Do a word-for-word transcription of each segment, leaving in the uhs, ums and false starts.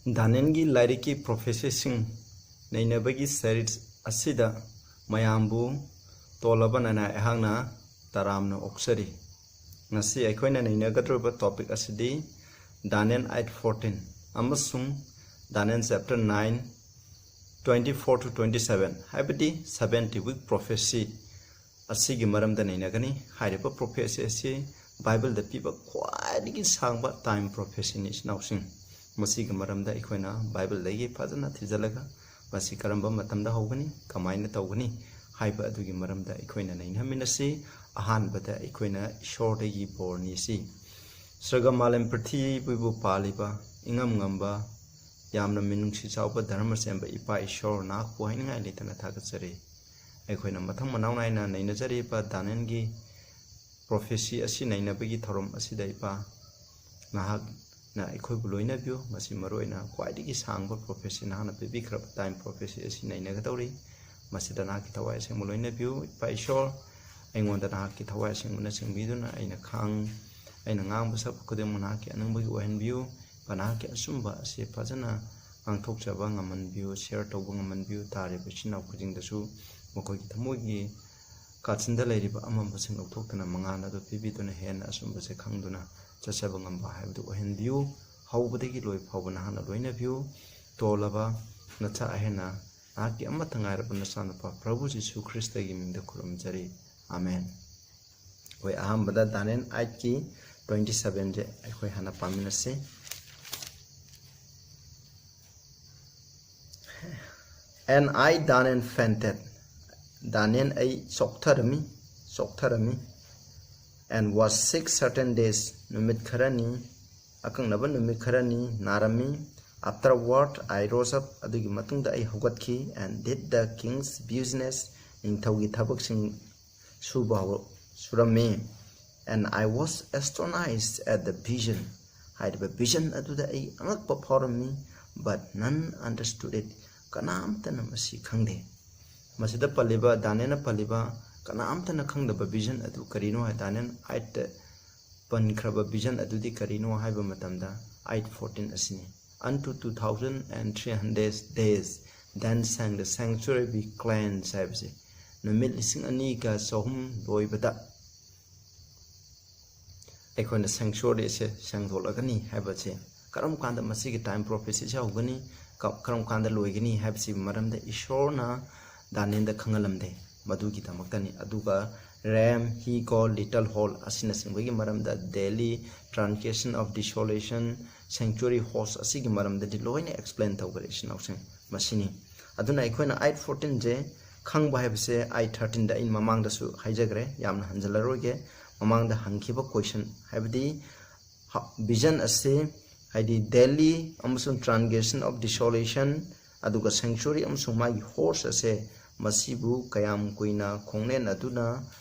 ꯗꯥꯅꯤꯌꯦꯜꯒꯤ ꯂꯥꯏꯔꯤꯛꯀꯤ ꯄ꯭ꯔꯣꯐꯦꯁꯤꯁꯤꯡ ꯅꯩꯅꯕꯒꯤ ꯁꯦꯔꯤꯁ ꯑꯁꯤꯗ ꯃꯌꯥꯝꯕꯨ ꯇꯣꯜꯂꯕ ꯅꯅꯥꯏ ꯑꯩꯍꯥꯛꯅ ꯇꯔꯥꯝꯅ ꯑꯣꯛꯆꯔꯤ꯫ ꯉꯁꯤ ꯑꯩꯈꯣꯏꯅ ꯅꯩꯅꯒꯗꯧꯔꯤꯕ ꯇꯣꯄꯤꯛ ꯑꯁꯤꯗꯤ ꯗꯥꯅꯤꯌꯦꯜ ꯑꯩꯠ ꯐꯣꯔꯇꯤꯟ ꯑꯃꯁꯨꯡ Daniel chapter nine, twenty four to twenty seven, ꯍꯥꯏꯕꯗꯤ seventy week prophecy ꯑꯁꯤꯒꯤ ꯃꯔꯝꯗ ꯅꯩꯅꯒꯅꯤ꯫ ꯍꯥꯏꯔꯤꯕ ꯄ꯭ꯔꯣꯐꯦꯁꯤ ꯑꯁꯤ ꯕꯥꯏꯕꯜꯗ ꯄꯤꯕ ꯈ꯭ꯋꯥꯏꯗꯒꯤ ꯁꯥꯡꯕ ꯇꯥꯏꯝ ꯄ꯭ꯔꯣꯐꯦꯁꯤꯅꯤ, ꯏꯆꯤꯟ ꯏꯅꯥꯎꯁꯤꯡ꯫ ꯃꯁꯤꯒꯤ ꯃꯔꯝꯗ ꯑꯩꯈꯣꯏꯅ ꯕꯥꯏꯕꯜꯗꯒꯤ ꯐꯖꯅ ꯊꯤꯖꯤꯜꯂꯒ ꯃꯁꯤ ꯀꯔꯝꯕ ꯃꯇꯝꯗ ꯍꯧꯒꯅꯤ, ꯀꯃꯥꯏꯅ ꯇꯧꯒꯅꯤ ꯍꯥꯏꯕ ꯑꯗꯨꯒꯤ ꯃꯔꯝꯗ ꯑꯩꯈꯣꯏꯅ ꯅꯩꯅꯃꯤꯟꯅꯁꯤ꯫ ꯑꯍꯥꯟꯕꯗ ꯑꯩꯈꯣꯏꯅ ꯏꯁꯣꯔꯗꯒꯤ ꯕꯣꯔ ꯅꯤꯁꯤ꯫ ꯁ꯭ꯔꯒ ꯃꯥꯂꯦꯝ ꯄ꯭ꯔꯤꯊꯤꯕꯤꯕꯨ ꯄꯥꯜꯂꯤꯕ ꯏꯉꯝ ꯉꯝꯕ, ꯌꯥꯝꯅ ꯃꯤꯅꯨꯡꯁꯤ ꯆꯥꯎꯕ ꯙꯔꯃ ꯆꯦꯟꯕ ꯏꯄꯥ ꯏꯁꯣꯔ, ꯅꯍꯥꯛꯄꯨ ꯍꯥꯏꯅꯤꯡꯉꯥꯏ ꯂꯩꯇꯅ ꯊꯥꯒꯠꯆꯔꯤ꯫ ꯑꯩꯈꯣꯏꯅ ꯃꯊꯪ ꯃꯅꯥꯎ ꯅꯥꯏꯅ ꯅꯩꯅꯖꯔꯤꯕ ꯗꯥꯅꯤꯌꯦꯜꯒꯤ ꯄ꯭ꯔꯣꯐꯦꯁꯤ ꯑꯁꯤ ꯅꯩꯅꯕꯒꯤ ꯊꯧꯔꯝ ꯑꯁꯤꯗ ꯏꯄꯥ, ꯅꯍꯥꯛꯅ ꯑꯩꯈꯣꯏꯕꯨ ꯂꯣꯏꯅꯕꯤꯌꯨ꯫ ꯃꯁꯤ ꯃꯔꯨꯑꯣꯏꯅ ꯈ꯭ꯋꯥꯏꯗꯒꯤ ꯁꯥꯡꯕ ꯄ꯭ꯔꯣꯐꯦꯁꯤ, ꯅꯍꯥꯛꯅ ꯄꯤꯕꯤꯈ꯭ꯔꯕ ꯇꯥꯏꯝ ꯄ꯭ꯔꯣꯐꯦꯁꯤ ꯑꯁꯤ ꯅꯩꯅꯒꯗꯧꯔꯤ꯫ ꯃꯁꯤꯗ ꯅꯍꯥꯛꯀꯤ ꯊꯋꯥꯏ ꯑꯁꯦꯡꯕ ꯂꯣꯏꯅꯕꯤꯌꯨ꯫ ꯏꯄꯥ ꯏꯁꯣꯔ, ꯑꯩꯉꯣꯟꯗ ꯅꯍꯥꯛꯀꯤ ꯊꯋꯥꯏ ꯑꯁꯦꯡꯕꯅ ꯆꯤꯡꯕꯤꯗꯨꯅ ꯑꯩꯅ ꯈꯥꯡ-, ꯑꯩꯅ ꯉꯥꯡꯕ ꯁꯛꯄ ꯈꯨꯗꯤꯡꯃꯛ ꯅꯍꯥꯛꯀꯤ ꯑꯅꯤꯡꯕꯒꯤ ꯑꯣꯏꯍꯟꯕꯤꯌꯨ꯫ ꯏꯄꯥ, ꯅꯍꯥꯛꯀꯤ ꯑꯆꯨꯝꯕ ꯑꯁꯤ ꯐꯖꯅ ꯉꯥꯡꯊꯣꯛꯆꯕ ꯉꯝꯍꯟꯕꯤꯌꯨ, ꯁꯤꯌꯔ ꯇꯧꯕ ꯉꯝꯍꯟꯕꯤꯌꯨ꯫ ꯇꯥꯔꯤꯕ ꯏꯆꯤꯟ ꯏꯅꯥꯎ ꯈꯨꯗꯤꯡꯗꯁꯨ ꯃꯈꯣꯏꯒꯤ ꯊꯃꯣꯏꯒꯤ ꯀꯥꯆꯤꯟꯗ ꯂꯩꯔꯤꯕ ꯑꯃꯝꯕꯁꯤꯡ ꯂꯧꯊꯣꯛꯇꯨꯅ ꯃꯉꯥꯜ ꯑꯗꯨ ꯄꯤꯕꯤꯗꯨꯅ ꯍꯦꯟꯅ ꯑꯆꯨꯝꯕꯁꯦ ꯈꯪꯗꯨꯅ ꯆꯠꯆꯕ ꯉꯝꯕ ꯍꯥꯏꯕꯗꯨ ꯑꯣꯏꯍꯟꯕꯤꯌꯨ꯫ ꯍꯧꯕꯗꯒꯤ ꯂꯣꯏ ꯐꯥꯎꯕ ꯅꯍꯥꯛꯅ ꯂꯣꯏꯅꯕꯤꯌꯨ꯫ ꯇꯣꯜꯂꯕ ꯅꯆꯥ ꯑꯍꯦꯟꯅ ꯅꯍꯥꯛꯀꯤ ꯑꯃꯠꯇ ꯉꯥꯏꯔꯕ ꯅꯆꯥꯅꯨꯄꯥ ꯄ꯭ꯔꯚꯨ ꯖꯤꯁꯨ ꯈ꯭ꯔꯤꯁꯇꯒꯤ ꯃꯤꯡꯗ ꯈꯨꯔꯨꯝꯖꯔꯤ꯫ ꯑꯃꯦꯟ꯫ ꯑꯩꯈꯣꯏ ꯑꯍꯥꯟꯕꯗ ꯗꯥꯅꯤꯌꯦꯜ ꯑꯩꯠꯀꯤ ꯇ꯭ꯋꯦꯟꯇꯤ ꯁꯚꯦꯟꯁꯦ ꯑꯩꯈꯣꯏ ꯍꯥꯟꯅ ꯄꯥꯃꯤꯟꯅꯁꯤ꯫ And I, Daniel, fainted. Daniel ꯑꯩ ꯆꯣꯛꯊꯔꯝꯃꯤ, ꯆꯣꯛꯊꯔꯝꯃꯤ꯫ And was sick certain days. ꯅꯨꯃꯤꯠ ꯈꯔꯅꯤ, ꯑꯀꯛꯅꯕ ꯅꯨꯃꯤꯠ ꯈꯔꯅꯤ ꯅꯥꯔꯝꯃꯤ꯫ Afterward, I rose up. ꯑꯗꯨꯒꯤ ꯃꯇꯨꯡꯗ ꯑꯩ ꯍꯧꯒꯠꯈꯤ꯫ And did the king's business. ꯅꯤꯡꯊꯧꯒꯤ ꯊꯕꯛꯁꯤꯡ ꯁꯨꯕ ꯍꯧ-, ꯁꯨꯔꯝꯃꯤ꯫ And I was astonished at the vision. ꯍꯥꯏꯔꯤꯕ ꯚꯤꯖꯟ ꯑꯗꯨꯗ ꯑꯩ ꯑꯉꯛꯄ ꯐꯥꯎꯔꯝꯃꯤ꯫ But none understood it. ꯀꯅꯥꯝꯇꯅ ꯃꯁꯤ ꯈꯪꯗꯦ꯫ ꯃꯁꯤꯗ ꯄꯜꯂꯤꯕ, ꯗꯥꯅꯤꯌꯦꯜꯅ ꯄꯜꯂꯤꯕ ꯀꯅꯥꯝꯇꯅ ꯈꯪꯗꯕ ꯚꯤꯖꯟ ꯑꯗꯨ ꯀꯔꯤꯅꯣ ꯍꯥꯏ, ꯗꯥꯅꯤꯌꯦꯜ ꯑꯩꯠꯇ ꯄꯟꯈ꯭ꯔꯕ ꯚꯤꯖꯟ ꯑꯗꯨꯗꯤ ꯀꯔꯤꯅꯣ ꯍꯥꯏꯕ ꯃꯇꯝꯗ, ꯑꯩꯠ ꯐꯣꯔꯇꯤꯟ ꯑꯁꯤꯅꯤ꯫ unto two thousand and three hundred days, then shall the sanctuary be cleansed ꯍꯥꯏꯕꯁꯦ, ꯅꯨꯃꯤꯠ ꯂꯤꯁꯤꯡ ꯑꯅꯤꯒ ꯆꯍꯨꯝ ꯂꯣꯏꯕꯗ ꯑꯩꯈꯣꯏꯅ sanctuary ꯑꯁꯦ ꯁꯦꯡꯗꯣꯛꯂꯒꯅꯤ ꯍꯥꯏꯕꯁꯦ꯫ ꯀꯔꯝ ꯀꯥꯟꯗ ꯃꯁꯤꯒꯤ time prophecy ꯑꯁꯤ ꯍꯧꯒꯅꯤ, ꯀ-, ꯀꯔꯝ ꯀꯥꯟꯗ ꯂꯣꯏꯒꯅꯤ ꯍꯥꯏꯕꯁꯤꯒꯤ ꯃꯔꯝꯗ ꯏꯁꯣꯔꯅ ꯗꯥꯅꯤꯌꯦꯜꯗ ꯈꯪꯍꯜꯂꯝꯗꯦ꯫ ꯃꯗꯨꯒꯤꯗꯃꯛꯇꯅꯤ꯫ ꯑꯗꯨꯒ ram, he goat, little horn ꯑꯁꯤꯅꯆꯤꯡꯕꯒꯤ ꯃꯔꯝꯗ, daily transgression of desolation, sanctuary host ꯑꯁꯤꯒꯤ ꯃꯔꯝꯗꯗꯤ ꯂꯣꯏꯅ explain ꯇꯧꯈ꯭ꯔꯦ, ꯏꯆꯤꯟ ꯏꯅꯥꯎꯁꯤꯡ꯫ ꯃꯁꯤꯅꯤ꯫ ꯑꯗꯨꯅ ꯑꯩꯈꯣꯏꯅ eight fourteenꯁꯦ ꯈꯪꯕ ꯍꯥꯏꯕꯁꯦ, eight thirteenꯗ ꯑꯩ ꯃꯃꯥꯡꯗꯁꯨ ꯍꯥꯏꯖꯈ꯭ꯔꯦ, ꯌꯥꯝꯅ ꯍꯟꯖꯤꯜꯂꯔꯣꯏꯒꯦ꯫ ꯃꯃꯥꯡꯗ ꯍꯪꯈꯤꯕ question, ꯍꯥꯏꯕꯗꯤ ꯍ-, vision ꯑꯁꯤ, ꯍꯥꯏꯗꯤ daily ꯑꯃꯁꯨꯡ transgression of desolation, ꯑꯗꯨꯒ sanctuary ꯑꯃꯁꯨꯡ ꯃꯥꯒꯤ host ꯑꯁꯦ, ꯃꯁꯤꯕꯨ ꯀꯌꯥꯝ ꯀꯨꯏꯅ ꯈꯣꯡꯅꯦꯟ ꯑꯗꯨꯅ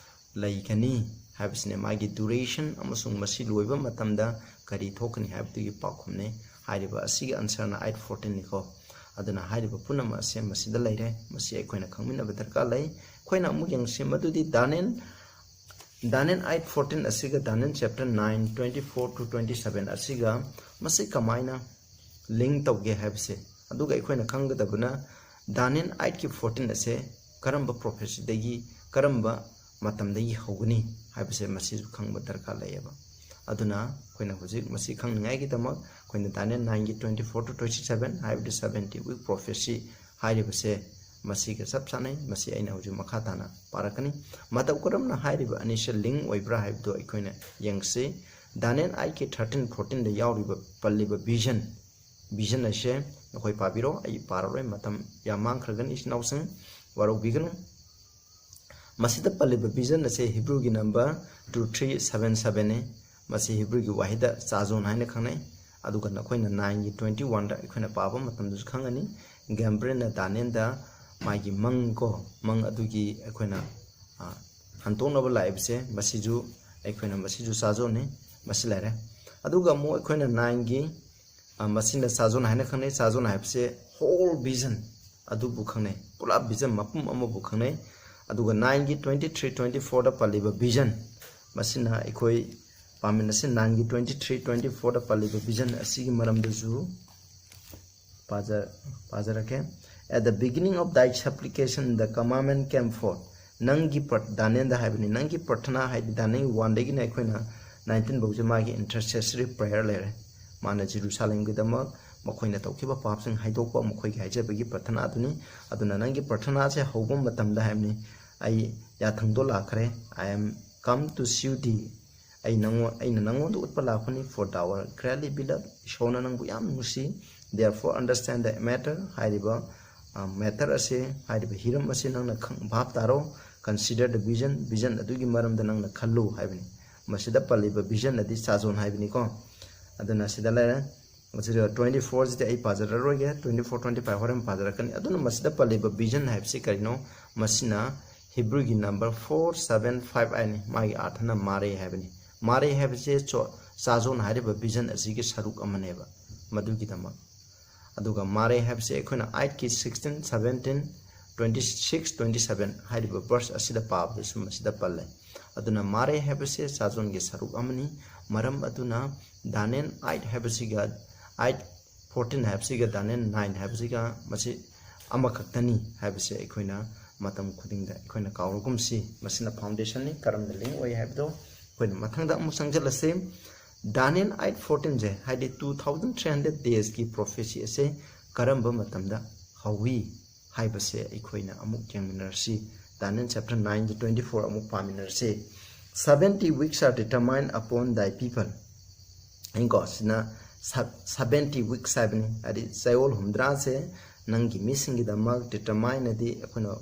ꯂꯩꯒꯅꯤ ꯍꯥꯏꯕꯁꯤꯅꯦ꯫ ꯃꯥꯒꯤ duration ꯑꯃꯁꯨꯡ ꯃꯁꯤ ꯂꯣꯏꯕ ꯃꯇꯝꯗ ꯀꯔꯤ ꯊꯣꯛꯀꯅꯤ ꯍꯥꯏꯕꯗꯨꯒꯤ ꯄꯥꯎꯈꯨꯝꯅꯦ ꯍꯥꯏꯔꯤꯕ ꯑꯁꯤꯒꯤ answerꯅ eight fourteenꯅꯤꯀꯣ꯫ ꯑꯗꯨꯅ ꯍꯥꯏꯔꯤꯕ ꯄꯨꯝꯅꯃꯛ ꯑꯁꯦ ꯃꯁꯤꯗ ꯂꯩꯔꯦ꯫ ꯃꯁꯤ ꯑꯩꯈꯣꯏꯅ ꯈꯪꯃꯤꯟꯅꯕ ꯗꯔꯀꯥꯔ ꯂꯩ꯫ ꯑꯩꯈꯣꯏꯅ ꯑꯃꯨꯛ ꯌꯦꯡꯁꯤ, ꯃꯗꯨꯗꯤ ꯗꯥꯅꯤꯌꯦꯜ, ꯗꯥꯅꯤꯌꯦꯜ eight fourteen ꯑꯁꯤꯒ Daniel chapter nine twenty four to twenty seven ꯑꯁꯤꯒ ꯃꯁꯤ ꯀꯃꯥꯏꯅ link ꯇꯧꯒꯦ ꯍꯥꯏꯕꯁꯦ꯫ ꯑꯗꯨꯒ ꯑꯩꯈꯣꯏꯅ ꯈꯪꯒꯗꯕꯅ, ꯗꯥꯅꯤꯌꯦꯜ eightꯀꯤ fourteen ꯑꯁꯦ ꯀꯔꯝꯕ prophecyꯗꯒꯤ, ꯀꯔꯝꯕ ꯃꯇꯝꯗꯒꯤ ꯍꯧꯒꯅꯤ ꯍꯥꯏꯕꯁꯦ ꯃꯁꯤꯁꯨ ꯈꯪꯕ ꯗꯔꯀꯥꯔ ꯂꯩꯌꯦꯕ꯫ ꯑꯗꯨꯅ ꯑꯩꯈꯣꯏꯅ ꯍꯧꯖꯤꯛ ꯃꯁꯤ ꯈꯪꯅꯤꯡꯉꯥꯏꯒꯤꯗꯃꯛ ꯑꯩꯈꯣꯏꯅ Daniel nineꯒꯤ twenty four to twenty seven, ꯍꯥꯏꯕꯗꯤ seventy week prophecy ꯍꯥꯏꯔꯤꯕꯁꯦ ꯃꯁꯤꯒ ꯆꯞ ꯆꯥꯅꯩ꯫ ꯃꯁꯤ ꯑꯩꯅ ꯍꯧꯖꯤꯛ ꯃꯈꯥ ꯇꯥꯅ ꯄꯥꯔꯛꯀꯅꯤ꯫ ꯃꯇꯧ ꯀꯔꯝꯅ ꯍꯥꯏꯔꯤꯕ ꯑꯅꯤꯁꯦ link ꯑꯣꯏꯕ꯭ꯔꯥ ꯍꯥꯏꯕꯗꯨ ꯑꯩꯈꯣꯏꯅ ꯌꯦꯡꯁꯤ꯫ ꯗꯥꯅꯤꯌꯦꯜ eightꯀꯤ thirteen fourteenꯗ ꯌꯥꯎꯔꯤꯕ, ꯄꯜꯂꯤꯕ vision, vision ꯑꯁꯦ ꯅꯈꯣꯏ ꯄꯥꯕꯤꯔꯣ, ꯑꯩ ꯄꯥꯔꯔꯣꯏ, ꯃꯇꯝ ꯌꯥꯝ ꯃꯥꯡꯈ꯭ꯔꯒꯅꯤ꯫ ꯏꯆꯤꯟ ꯏꯅꯥꯎꯁꯤꯡ, ꯋꯥꯔꯧꯕꯤꯒꯅꯨ꯫ ꯃꯁꯤꯗ ꯄꯜꯂꯤꯕ vision ꯑꯁꯦ Hebrewꯒꯤ number two three seven sevenꯅꯤ꯫ ꯃꯁꯤ Hebrewꯒꯤ ꯋꯥꯍꯩꯗ ꯆꯥꯖꯣꯟ ꯍꯥꯏꯅ ꯈꯪꯅꯩ꯫ ꯑꯗꯨꯒ ꯅꯈꯣꯏꯅ nineꯒꯤ twenty oneꯗ ꯑꯩꯈꯣꯏꯅ ꯄꯥꯕ ꯃꯇꯝꯗꯁꯨ ꯈꯪꯒꯅꯤ, ꯒꯦꯕ꯭ꯔꯤꯌꯦꯜꯅ ꯗꯥꯅꯤꯌꯦꯜꯗ ꯃꯥꯒꯤ ꯃꯪ ꯀꯣ, ꯃꯪ ꯑꯗꯨꯒꯤ ꯑꯩꯈꯣꯏꯅ, ꯑ, ꯍꯟꯗꯣꯛꯅꯕ ꯂꯥꯛꯏꯕꯁꯦ, ꯃꯁꯤꯁꯨ ꯑꯩꯈꯣꯏꯅ ꯃꯁꯤꯁꯨ ꯆꯥꯖꯣꯟꯅꯤ꯫ ꯃꯁꯤ ꯂꯩꯔꯦ꯫ ꯑꯗꯨꯒ ꯑꯃꯨꯛ ꯑꯩꯈꯣꯏꯅ nineꯒꯤ, ꯑ, ꯃꯁꯤꯅ ꯆꯥꯖꯣꯟ ꯍꯥꯏꯅ ꯈꯪꯅꯩ꯫ ꯆꯥꯖꯣꯟ ꯍꯥꯏꯕꯁꯦ whole vision ꯑꯗꯨꯕꯨ ꯈꯪꯅꯩ, ꯄꯨꯂꯞ vision ꯃꯄꯨꯝ ꯑꯃꯕꯨ ꯈꯪꯅꯩ꯫ ꯑꯗꯨꯒ nineꯒꯤ twenty three twenty fourꯗ ꯄꯜꯂꯤꯕ vision, ꯃꯁꯤꯅ ꯑꯩꯈꯣꯏ ꯄꯥꯃꯤꯟꯅꯁꯤ꯫ Nineꯒꯤ twenty three twenty fourꯗ ꯄꯜꯂꯤꯕ vision ꯑꯁꯤꯒꯤ ꯃꯔꯝꯗꯁꯨ ꯄꯥꯖ ꯄꯥꯖꯔꯛꯀꯦ꯫ At the beginning of thy supplication, the commandment came forth. ꯅꯪꯒꯤ ꯄ꯭ꯔ- ꯗꯥꯅꯤꯌꯦꯜꯗ ꯍꯥꯏꯕꯅꯤ, ꯅꯪꯒꯤ ꯄ꯭ꯔꯊꯅꯥ ꯍꯥꯏꯗꯤ ꯗꯥꯅꯤꯌꯦꯜ ꯋꯥꯟꯗꯒꯤꯅ ꯑꯩꯈꯣꯏꯅ ꯅꯥꯏꯟꯇꯤꯟ ꯐꯥꯎꯁꯦ ꯃꯥꯒꯤ intercessory prayer ꯂꯩꯔꯦ꯫ ꯃꯥꯅ ꯖꯦꯔꯨꯁꯥꯂꯦꯝꯒꯤꯗꯃꯛ ꯃꯈꯣꯏꯅ ꯇꯧꯈꯤꯕ ꯄꯥꯞꯁꯤꯡ ꯍꯥꯏꯗꯣꯛꯄ, ꯃꯈꯣꯏꯒꯤ ꯍꯥꯏꯖꯕꯒꯤ ꯄ꯭ꯔꯊꯅꯥ ꯑꯗꯨꯅꯤ꯫ ꯑꯗꯨꯅ ꯅꯪꯒꯤ ꯄ꯭ꯔꯊꯅꯥꯁꯦ ꯍꯧꯕ ꯃꯇꯝꯗ ꯍꯥꯏꯕꯅꯤ, "ꯑꯩ ꯌꯥꯊꯪꯗꯣ ꯂꯥꯛꯈ꯭ꯔꯦ, I am come to shew thee." ꯑꯩ ꯅꯉꯣꯟ ꯑꯩꯅ ꯅꯉꯣꯟꯗ ꯎꯠꯄ ꯂꯥꯛꯄꯅꯤ, "For thou art greatly beloved." ꯏꯁꯣꯔꯅ ꯅꯪꯕꯨ ꯌꯥꯝ ꯅꯨꯡꯁꯤ꯫ "Therefore understand the matter." ꯍꯥꯏꯔꯤꯕ ꯃꯦꯇꯔ ꯑꯁꯤ, ꯍꯥꯏꯔꯤꯕ ꯍꯤꯔꯝ ꯑꯁꯤ ꯅꯪꯅ ꯈꯪ ꯚꯥꯞ ꯇꯥꯔꯣ꯫ "Consider the vision." ꯚꯤꯖꯟ ꯑꯗꯨꯒꯤ ꯃꯔꯝꯗ ꯅꯪꯅ ꯈꯜꯂꯨ ꯍꯥꯏꯕꯅꯤ꯫ ꯃꯁꯤꯗ ꯄꯜꯂꯤꯕ ꯚꯤꯖꯟ ꯑꯗꯤ ꯆꯥꯖꯣꯟ ꯍꯥꯏꯕꯅꯤꯀꯣ꯫ ꯑꯗꯨꯅ ꯁꯤꯗ ꯂꯩꯔꯦ꯫ ꯃꯁꯤꯗ ꯇ꯭ꯋꯦꯟꯇꯤ ꯐꯣꯔꯁꯤꯗꯤ ꯑꯩ ꯄꯥꯖꯔꯔꯣꯏꯒꯦ, ꯇ꯭ꯋꯦꯟꯇꯤ ꯐꯣꯔ, ꯇ꯭ꯋꯦꯟꯇꯤ ꯐꯥꯏꯚ ꯍꯣꯔꯦꯟ ꯄꯥꯖꯔꯛꯀꯅꯤ꯫ ꯑꯗꯨꯅ ꯃꯁꯤꯗ ꯄꯜꯂꯤꯕ ꯚꯤꯖꯟ ꯍꯥꯏꯕꯁꯤ ꯀꯔꯤꯅꯣ? ꯃꯁꯤꯅ ꯍꯤꯕ꯭ꯔꯨꯒꯤ ꯅꯝꯕꯔ ꯐꯣꯔ ꯁꯚꯦꯟ ꯐꯥꯏꯚ ꯍꯥꯏꯅꯤ꯫ ꯃꯥꯒꯤ ꯑꯥꯔꯊꯅ ꯃꯥꯔꯦ ꯍꯥꯏꯕꯅꯤ꯫ ꯃꯥꯔꯦ ꯍꯥꯏꯕꯁꯦ ꯆꯣ- ꯆꯥꯖꯣꯟ ꯍꯥꯏꯔꯤꯕ ꯚꯤꯖꯟ ꯑꯁꯤꯒꯤ ꯁꯔꯨꯛ ꯑꯃꯅꯦꯕ꯫ ꯃꯗꯨꯒꯤꯗꯃꯛ ꯑꯗꯨꯒ ꯃꯥꯔꯦ ꯍꯥꯏꯕꯁꯦ ꯑꯩꯈꯣꯏꯅ ꯑꯥꯏꯠꯀꯤ sixteen, seventeen, twenty six, twenty seven ꯍꯥꯏꯔꯤꯕ ꯚꯔꯁ ꯑꯁꯤꯗ ꯄꯥꯕꯗꯁꯨ ꯃꯁꯤꯗ ꯄꯜꯂꯦ꯫ ꯑꯗꯨꯅ ꯃꯥꯔꯦ ꯍꯥꯏꯕꯁꯦ ꯆꯥꯖꯣꯟꯒꯤ ꯁꯔꯨꯛ ꯑꯃꯅꯤ꯫ ꯃꯔꯝ ꯑꯗꯨꯅ ꯗꯥꯅꯤꯌꯦꯜ ꯑꯥꯏꯠ ꯍꯥꯏꯕꯁꯤꯒ, ꯑꯥꯏꯠ ꯐꯣꯔꯇꯤꯟ ꯍꯥꯏꯕꯁꯤꯒ ꯗꯥꯅꯤꯌꯦꯜ ꯅꯥꯏꯟ ꯍꯥꯏꯕꯁꯤꯒ ꯃꯁꯤ ꯑꯃꯈꯛꯇꯅꯤ ꯍꯥꯏꯕꯁꯦ ꯑꯩꯈꯣꯏꯅ ꯃꯇꯝ ꯈꯨꯗꯤꯡꯗ ꯑꯩꯈꯣꯏꯅ ꯀꯥꯎꯔꯒꯨꯝꯁꯤ꯫ ꯃꯁꯤꯅ ꯐꯥꯎꯟꯗꯦꯁꯟꯅꯤ, ꯀꯔꯝꯅ ꯂꯤꯡ ꯑꯣꯏ ꯍꯥꯏꯕꯗꯣ ꯑꯩꯈꯣꯏꯅ ꯃꯊꯪꯗ ꯑꯃꯨꯛ ꯆꯪꯁꯤꯜꯂꯁꯤ꯫ ꯗꯥꯅꯤꯌꯦꯜ ꯑꯥꯏꯠ ꯐꯣꯔꯇꯤꯟꯁꯦ, ꯍꯥꯏꯗꯤ two thousand three hundred daysꯀꯤ prophecy ꯑꯁꯦ ꯀꯔꯝꯕ ꯃꯇꯝꯗ ꯍꯧꯏ ꯍꯥꯏꯕꯁꯦ ꯑꯩꯈꯣꯏꯅ ꯑꯃꯨꯛ ꯌꯦꯡꯃꯤꯟꯅꯔꯁꯤ꯫ Daniel chapter nine twenty four ꯑꯃꯨꯛ ꯄꯥꯃꯤꯟꯅꯔꯁꯤ꯫ "Seventy weeks are determined upon thy people." ꯍꯥꯏꯀꯣ, ꯁꯤꯅ ꯁꯚꯦꯟꯇꯤ ꯋꯤꯛꯁ ꯍꯥꯏꯕꯅꯤ, ꯍꯥꯏꯗꯤ ꯆꯌꯣꯜ ꯍꯨꯝꯗ꯭ꯔꯥꯁꯦ ꯅꯪꯒꯤ ꯃꯤꯁꯤꯡꯒꯤꯗꯃꯛ ꯗꯤꯇꯔꯃꯥꯏꯟ ꯍꯥꯏꯗꯤ ꯑꯩꯈꯣꯏꯅ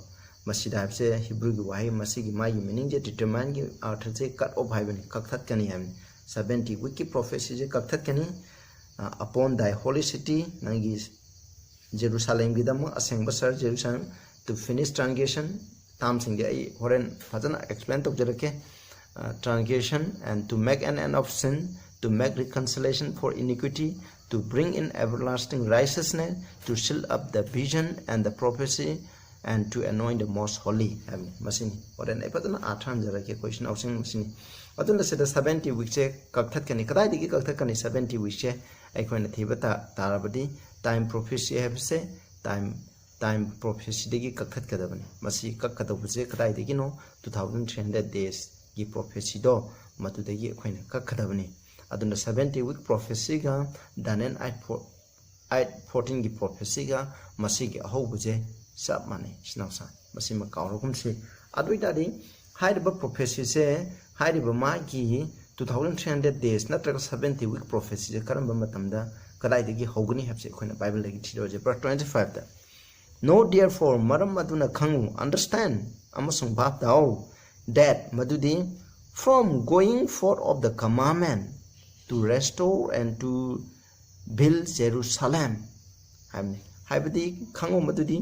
ꯃꯁꯤꯗ ꯍꯥꯏꯕꯁꯦ ꯍꯤꯕ꯭ꯔꯨꯒꯤ ꯋꯥꯍꯩ, ꯃꯁꯤꯒꯤ ꯃꯥꯒꯤ ꯃꯤꯅꯤꯡꯁꯦ ꯗꯤꯇꯔꯃꯥꯏꯟꯒꯤ ꯑꯥꯔꯊꯁꯦ ꯀꯠ ꯑꯣꯐ ꯍꯥꯏꯕꯅꯤ, ꯀꯛꯊꯠꯀꯅꯤ ꯍꯥꯏꯕꯅꯤ꯫ Seventy ꯋꯤꯛꯀꯤ ꯄ꯭ꯔꯣꯐꯦꯁꯤꯁꯦ ꯀꯛꯊꯠꯀꯅꯤ꯫ "Upon thy holy city", ꯅꯪꯒꯤ ꯖꯦꯔꯨꯁꯥꯂꯦꯝꯒꯤꯗꯃꯛ, ꯑꯁꯦꯡꯕ ꯁꯍꯔ ꯖꯦꯔꯨꯁꯥꯂꯦꯝ, "to finish transgression", ꯇꯥꯝꯁꯤꯡꯗꯤ ꯑꯩ ꯍꯣꯔꯦꯟ ꯐꯖꯅ ꯑꯦꯛꯁꯄ꯭ꯂꯦꯟ ꯇꯧꯖꯔꯛꯀꯦ꯫ "Transgression and to make an end of sin, to make reconciliation for iniquity, to bring in everlasting righteousness, to seal up the vision and the prophecy, and to anoint the most holy" ꯍꯥꯏꯕꯅꯤ꯫ ꯃꯁꯤꯅꯤ꯫ ꯍꯣꯔꯦꯟ ꯑꯩ ꯐꯖꯅ ꯑꯥꯔꯊ ꯍꯟꯖꯔꯛꯀꯦ, ꯀꯣꯏꯁꯟ ꯑꯥꯎꯁꯤꯡ ꯃꯁꯤꯅꯤ꯫ ꯑꯗꯨꯅ ꯁꯤꯗ seventy ꯋꯤꯛꯁꯦ ꯀꯛꯊꯠꯀꯅꯤ꯫ ꯀꯗꯥꯏꯗꯒꯤ ꯀꯛꯊꯠꯀꯅꯤ seventy ꯋꯤꯛꯁꯦ? ꯑꯩꯈꯣꯏꯅ ꯊꯤꯕ ꯇꯥ-, ꯇꯥꯔꯕꯗꯤ Time prophecy ꯍꯥꯏꯕꯁꯦ time time prophecyꯗꯒꯤ ꯀꯛꯊꯠꯀꯗꯕꯅꯤ꯫ ꯃꯁꯤ ꯀꯛꯀꯗꯧꯕꯁꯦ ꯀꯗꯥꯏꯗꯒꯤꯅꯣ? Two thousand three hundred daysꯒꯤ prophecyꯗꯣ ꯃꯗꯨꯗꯒꯤ ꯑꯩꯈꯣꯏꯅ ꯀꯛꯀꯗꯕꯅꯤ꯫ ꯑꯗꯨꯅ seventy week prophecyꯒ Daniel eight fourteenꯒꯤ prophecyꯒ ꯃꯁꯤꯒꯤ ꯑꯍꯧꯕꯁꯦ ꯆꯞ ꯃꯥꯟꯅꯩ꯫ ꯏꯆꯤꯟ ꯏꯅꯥꯎꯁꯥ, ꯃꯁꯤꯃ ꯀꯥꯎꯔꯒꯨꯝꯁꯤ꯫ ꯑꯗꯨ ꯑꯣꯏꯇꯥꯔꯗꯤ ꯍꯥꯏꯔꯤꯕ prophecyꯁꯦ, ꯍꯥꯏꯔꯤꯕ ꯃꯥꯒꯤ two thousand three hundred days ꯅꯠꯇ꯭ꯔꯒ seventy week prophecyꯁꯦ ꯀꯔꯝꯕ ꯃꯇꯝꯗ ꯀꯗꯥꯏꯗꯒꯤ ꯍꯧꯒꯅꯤ ꯍꯥꯏꯕꯁꯦ ꯑꯩꯈꯣꯏꯅ Bibleꯗꯒꯤ ꯊꯤꯔꯁꯦ꯫ Verse twenty fiveꯇ, "Know therefore, ꯃꯔꯝ ꯑꯗꯨꯅ ꯈꯪꯉꯨ, understand, ꯑꯃꯁꯨꯡ ꯚꯥꯞ ꯇꯥꯎ, that, ꯃꯗꯨꯗꯤ, from going forth of the commandment to restore and to build Jerusalem" ꯍꯥꯏꯕꯅꯤ꯫ ꯍꯥꯏꯕꯗꯤ ꯈꯪꯉꯨ ꯃꯗꯨꯗꯤ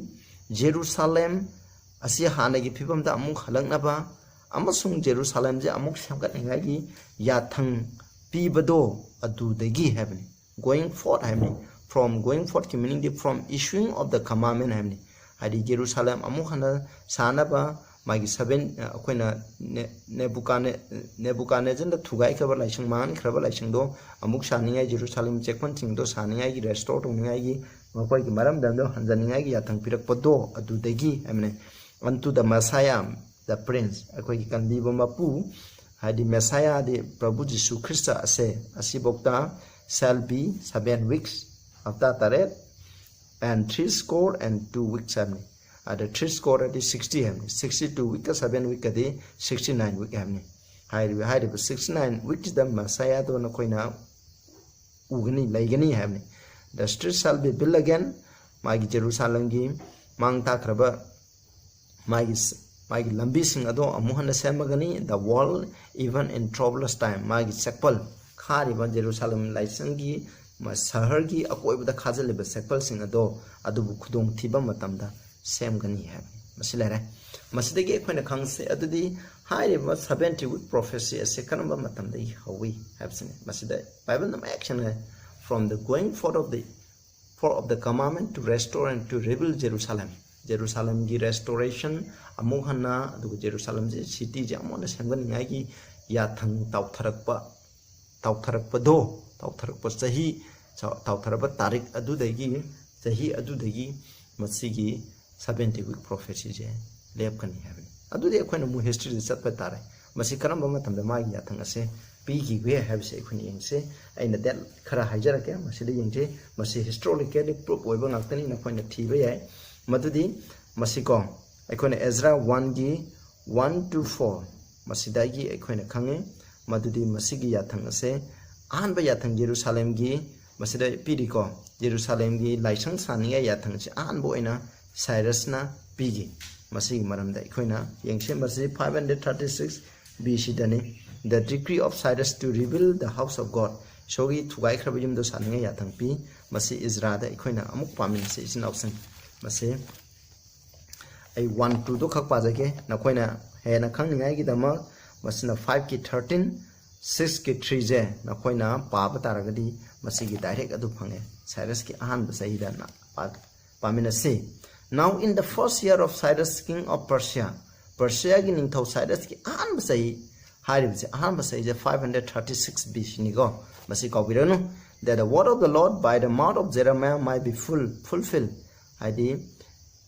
ꯖꯦꯔꯨꯁꯥꯂꯦꯝ ꯑꯁꯤ ꯍꯥꯟꯅꯒꯤ ꯐꯤꯕꯝꯗ ꯑꯃꯨꯛ ꯍꯜꯂꯛꯅꯕ ꯑꯃꯁꯨꯡ ꯖꯦꯔꯨꯁꯥꯂꯦꯝꯁꯦ ꯑꯃꯨꯛ ꯁꯦꯝꯒꯠꯅꯤꯡꯉꯥꯏꯒꯤ ꯌꯥꯊꯪ ꯄꯤꯕꯗꯣ ꯑꯗꯨꯗꯒꯤ ꯍꯥꯏꯕꯅꯤ꯫ Going forth ꯍꯥꯏꯕꯅꯤ꯫ From going forthꯀꯤ meaningꯗꯤ from issuing of the commandment ꯍꯥꯏꯕꯅꯤ꯫ ꯍꯥꯏꯗꯤ ꯖꯦꯔꯨꯁꯥꯂꯦꯝ ꯑꯃꯨꯛ ꯍꯟꯅ ꯁꯥꯅꯕ ꯃꯥꯒꯤ seven, ꯑꯩꯈꯣꯏꯅ ꯅꯦ-, ꯅꯦꯕꯨꯀꯥꯅꯦ-, ꯅꯦꯕꯨꯀꯥꯅꯦꯖꯔꯅ ꯊꯨꯒꯥꯏꯈ꯭ꯔꯕ ꯂꯥꯏꯁꯪ, ꯃꯥꯡꯍꯟꯈ꯭ꯔꯕ ꯂꯥꯏꯁꯪꯗꯣ ꯑꯃꯨꯛ ꯁꯥꯅꯤꯡꯉꯥꯏ, ꯖꯦꯔꯨꯁꯥꯂꯦꯝ ꯆꯦꯛꯄꯟꯁꯤꯡꯗꯣ ꯁꯥꯅꯤꯡꯉꯥꯏꯒꯤ, restore ꯇꯧꯅꯤꯡꯉꯥꯏꯒꯤ, ꯃꯈꯣꯏꯒꯤ ꯃꯔꯝꯗꯝꯗꯣ ꯍꯟꯖꯅꯤꯡꯉꯥꯏꯒꯤ ꯌꯥꯊꯪ ꯄꯤꯔꯛꯄꯗꯣ ꯑꯗꯨꯗꯒꯤ ꯍꯥꯏꯕꯅꯤ꯫ Unto the Messiah, the Prince, ꯑꯩꯈꯣꯏꯒꯤ ꯀꯟꯕꯤꯕ ꯃꯄꯨ, ꯍꯥꯏꯗꯤ ꯃꯦꯁꯥꯌꯥꯗꯤ ꯄ꯭ꯔꯚꯨ ꯖꯤꯁꯨ ꯈ꯭ꯔꯤꯁꯇ ꯑꯁꯦ, ꯑꯁꯤꯐꯧꯗ shall be seven weeks, ꯍꯞꯇꯥ ꯇꯔꯦꯠ, and three score and two weeks ꯍꯥꯏꯕꯅꯤ꯫ ꯑꯗ three score ꯍꯥꯏꯗꯤ sixty ꯍꯥꯏꯕꯅꯤ꯫ Sixty two weekꯀ seven weekꯀꯗꯤ sixty nine week ꯍꯥꯏꯕꯅꯤ꯫ ꯍꯥꯏꯔꯤꯕ, ꯍꯥꯏꯔꯤꯕ sixty nine weekꯁꯤꯗ ꯃꯦꯁꯥꯌꯥꯗꯣ ꯅꯈꯣꯏꯅ ꯎꯒꯅꯤ, ꯂꯩꯒꯅꯤ ꯍꯥꯏꯕꯅꯤ꯫ The street shall be built again, ꯃꯥꯒꯤ ꯖꯦꯔꯨꯁꯥꯂꯦꯝꯒꯤ ꯃꯥꯡ ꯇꯥꯛꯈ꯭ꯔꯕ ꯃꯥꯒꯤ ꯁ-, ꯃꯥꯒꯤ ꯂꯝꯕꯤꯁꯤꯡ ꯑꯗꯣ ꯑꯃꯨꯛ ꯍꯟꯅ ꯁꯦꯝꯃꯒꯅꯤ꯫ The wall, even in troublous time, ꯃꯥꯒꯤ ꯆꯦꯛꯄꯜ, ꯈꯥꯔꯤꯕ ꯖꯦꯔꯨꯁꯥꯂꯦꯝ ꯂꯥꯏꯁꯪꯒꯤ ꯃ-, ꯁꯍꯔꯒꯤ ꯑꯀꯣꯏꯕꯗ ꯈꯥꯖꯤꯜꯂꯤꯕ ꯆꯦꯛꯄꯜꯁꯤꯡ ꯑꯗꯣ ꯑꯗꯨꯕꯨ ꯈꯨꯗꯣꯡꯊꯤꯕ ꯃꯇꯝꯗ ꯁꯦꯝꯒꯅꯤ ꯍꯥꯏꯕꯅꯤ꯫ ꯃꯁꯤ ꯂꯩꯔꯦ꯫ ꯃꯁꯤꯗꯒꯤ ꯑꯩꯈꯣꯏꯅ ꯈꯪꯁꯦ ꯑꯗꯨꯗꯤ ꯍꯥꯏꯔꯤꯕ seventy week prophecy ꯑꯁꯤ ꯀꯔꯝꯕ ꯃꯇꯝꯗꯒꯤ ꯍꯧꯏ ꯍꯥꯏꯕꯁꯤꯅꯤ꯫ ꯃꯁꯤꯗ ꯕꯥꯏꯕꯜꯅ ꯃꯌꯦꯛ ꯁꯦꯡꯅ, "From the going forth of the forth of the commandment to restore and to rebuild Jerusalem." ꯖꯦꯔꯨꯁꯥꯂꯦꯝꯒꯤ restoration, ꯑꯃꯨꯛ ꯍꯟꯅ, ꯑꯗꯨꯒ ꯖꯦꯔꯨꯁꯥꯂꯦꯝꯁꯦ, cityꯁꯦ ꯑꯃꯨꯛ ꯍꯟꯅ ꯁꯦꯝꯒꯠꯅꯤꯡꯉꯥꯏꯒꯤ ꯌꯥꯊꯪ ꯇꯥꯎꯊꯔꯛꯄ, ꯇꯥꯎꯊꯔꯛꯄꯗꯣ, ꯇꯥꯎꯊꯔꯛꯄ ꯆꯍꯤ ꯁ- ꯇꯥꯎꯊꯔꯕ ꯇꯥꯔꯤꯛ ꯑꯗꯨꯗꯒꯤ, ꯆꯍꯤ ꯑꯗꯨꯗꯒꯤ ꯃꯁꯤꯒꯤ seventy week prophecyꯁꯦ ꯂꯦꯞꯀꯅꯤ ꯍꯥꯏꯕꯅꯤ꯫ ꯑꯗꯨꯗꯤ ꯑꯩꯈꯣꯏꯅ ꯑꯃꯨꯛ historyꯗ ꯆꯠꯄ ꯇꯥꯔꯦ꯫ ꯃꯁꯤ ꯀꯔꯝꯕ ꯃꯇꯝꯗ ꯃꯥꯒꯤ ꯌꯥꯊꯪ ꯑꯁꯦ ꯄꯤꯈꯤꯒꯦ ꯍꯥꯏꯕꯁꯦ ꯑꯩꯈꯣꯏꯅ ꯌꯦꯡꯁꯦ꯫ ꯑꯩꯅ date ꯈꯔ ꯍꯥꯏꯖꯔꯛꯀꯦ, ꯃꯁꯤꯗ ꯌꯦꯡꯁꯦ꯫ ꯃꯁꯤ historically proof ꯑꯣꯏꯕ ꯉꯥꯛꯇꯅꯤ, ꯅꯈꯣꯏꯅ ꯊꯤꯕ ꯌꯥꯏ꯫ ꯃꯗꯨꯗꯤ ꯃꯁꯤꯀꯣ, ꯑꯩꯈꯣꯏꯅ Ezra oneꯒꯤ one to four ꯃꯁꯤꯗꯒꯤ ꯑꯩꯈꯣꯏꯅ ꯈꯪꯉꯤ꯫ ꯃꯗꯨꯗꯤ ꯃꯁꯤꯒꯤ ꯌꯥꯊꯪ ꯑꯁꯦ ꯑꯍꯥꯟꯕ ꯌꯥꯊꯪ ꯖꯦꯔꯨꯁꯥꯂꯦꯝꯒꯤ, ꯃꯁꯤꯗ ꯄꯤꯔꯤꯀꯣ, ꯖꯦꯔꯨꯁꯥꯂꯦꯝꯒꯤ ꯂꯥꯏꯁꯪ ꯁꯥꯅꯤꯡꯉꯥꯏ ꯌꯥꯊꯪ ꯑꯁꯤ ꯑꯍꯥꯟꯕ ꯑꯣꯏꯅ ꯁꯥꯏꯔꯁꯅ ꯄꯤꯈꯤ꯫ ꯃꯁꯤꯒꯤ ꯃꯔꯝꯗ ꯑꯩꯈꯣꯏꯅ ꯌꯦꯡꯁꯤ꯫ ꯃꯁꯤ five hundred thirty six B Cꯗꯅꯤ꯫ The decree of Cyrus to rebuild the house of God, ꯏꯁꯣꯔꯒꯤ ꯊꯨꯒꯥꯏꯈ꯭ꯔꯕ ꯌꯨꯝꯗꯣ ꯁꯥꯅꯤꯡꯉꯥꯏ ꯌꯥꯊꯪ ꯄꯤ꯫ ꯃꯁꯤ ꯏꯖ꯭ꯔꯥꯗ ꯑꯩꯈꯣꯏꯅ ꯑꯃꯨꯛ ꯄꯥꯃꯤꯟꯅꯁꯤ, ꯏꯆꯤꯟ ꯏꯅꯥꯎꯁꯤꯡ꯫ ꯃꯁꯤ ꯑꯩ one twoꯗꯣ ꯈꯛ ꯄꯥꯖꯒꯦ, ꯅꯈꯣꯏꯅ ꯍꯦꯟꯅ ꯈꯪꯅꯤꯡꯉꯥꯏꯒꯤꯗꯃꯛ꯫ ꯃꯁꯤꯅ fiveꯀꯤ thirteen, sixꯀꯤ threeꯁꯦ ꯅꯈꯣꯏꯅ ꯄꯥꯕ ꯇꯥꯔꯒꯗꯤ ꯃꯁꯤꯒꯤ direct ꯑꯗꯨ ꯐꯪꯉꯦ꯫ ꯁꯥꯏꯔꯁꯀꯤ ꯑꯍꯥꯟꯕ ꯆꯍꯤꯗ ꯅ-, ꯄꯥ-, ꯄꯥꯃꯤꯟꯅꯁꯤ꯫ Now in the first year of Cyrus, king of Persia, ꯄꯔꯁꯤꯌꯥꯒꯤ ꯅꯤꯡꯊꯧ ꯁꯥꯏꯔꯁꯀꯤ ꯑꯍꯥꯟꯕ ꯆꯍꯤ ꯍꯥꯏꯔꯤꯕꯁꯦ, ꯑꯍꯥꯟꯕ ꯆꯍꯤꯁꯦ five hundred thirty six B Cꯅꯤꯀꯣ, ꯃꯁꯤ ꯀꯥꯎꯕꯤꯔꯅꯨ꯫ That the word of the Lord by the mouth of Jeremiah might be full, fulfilled, ꯍꯥꯏꯗꯤ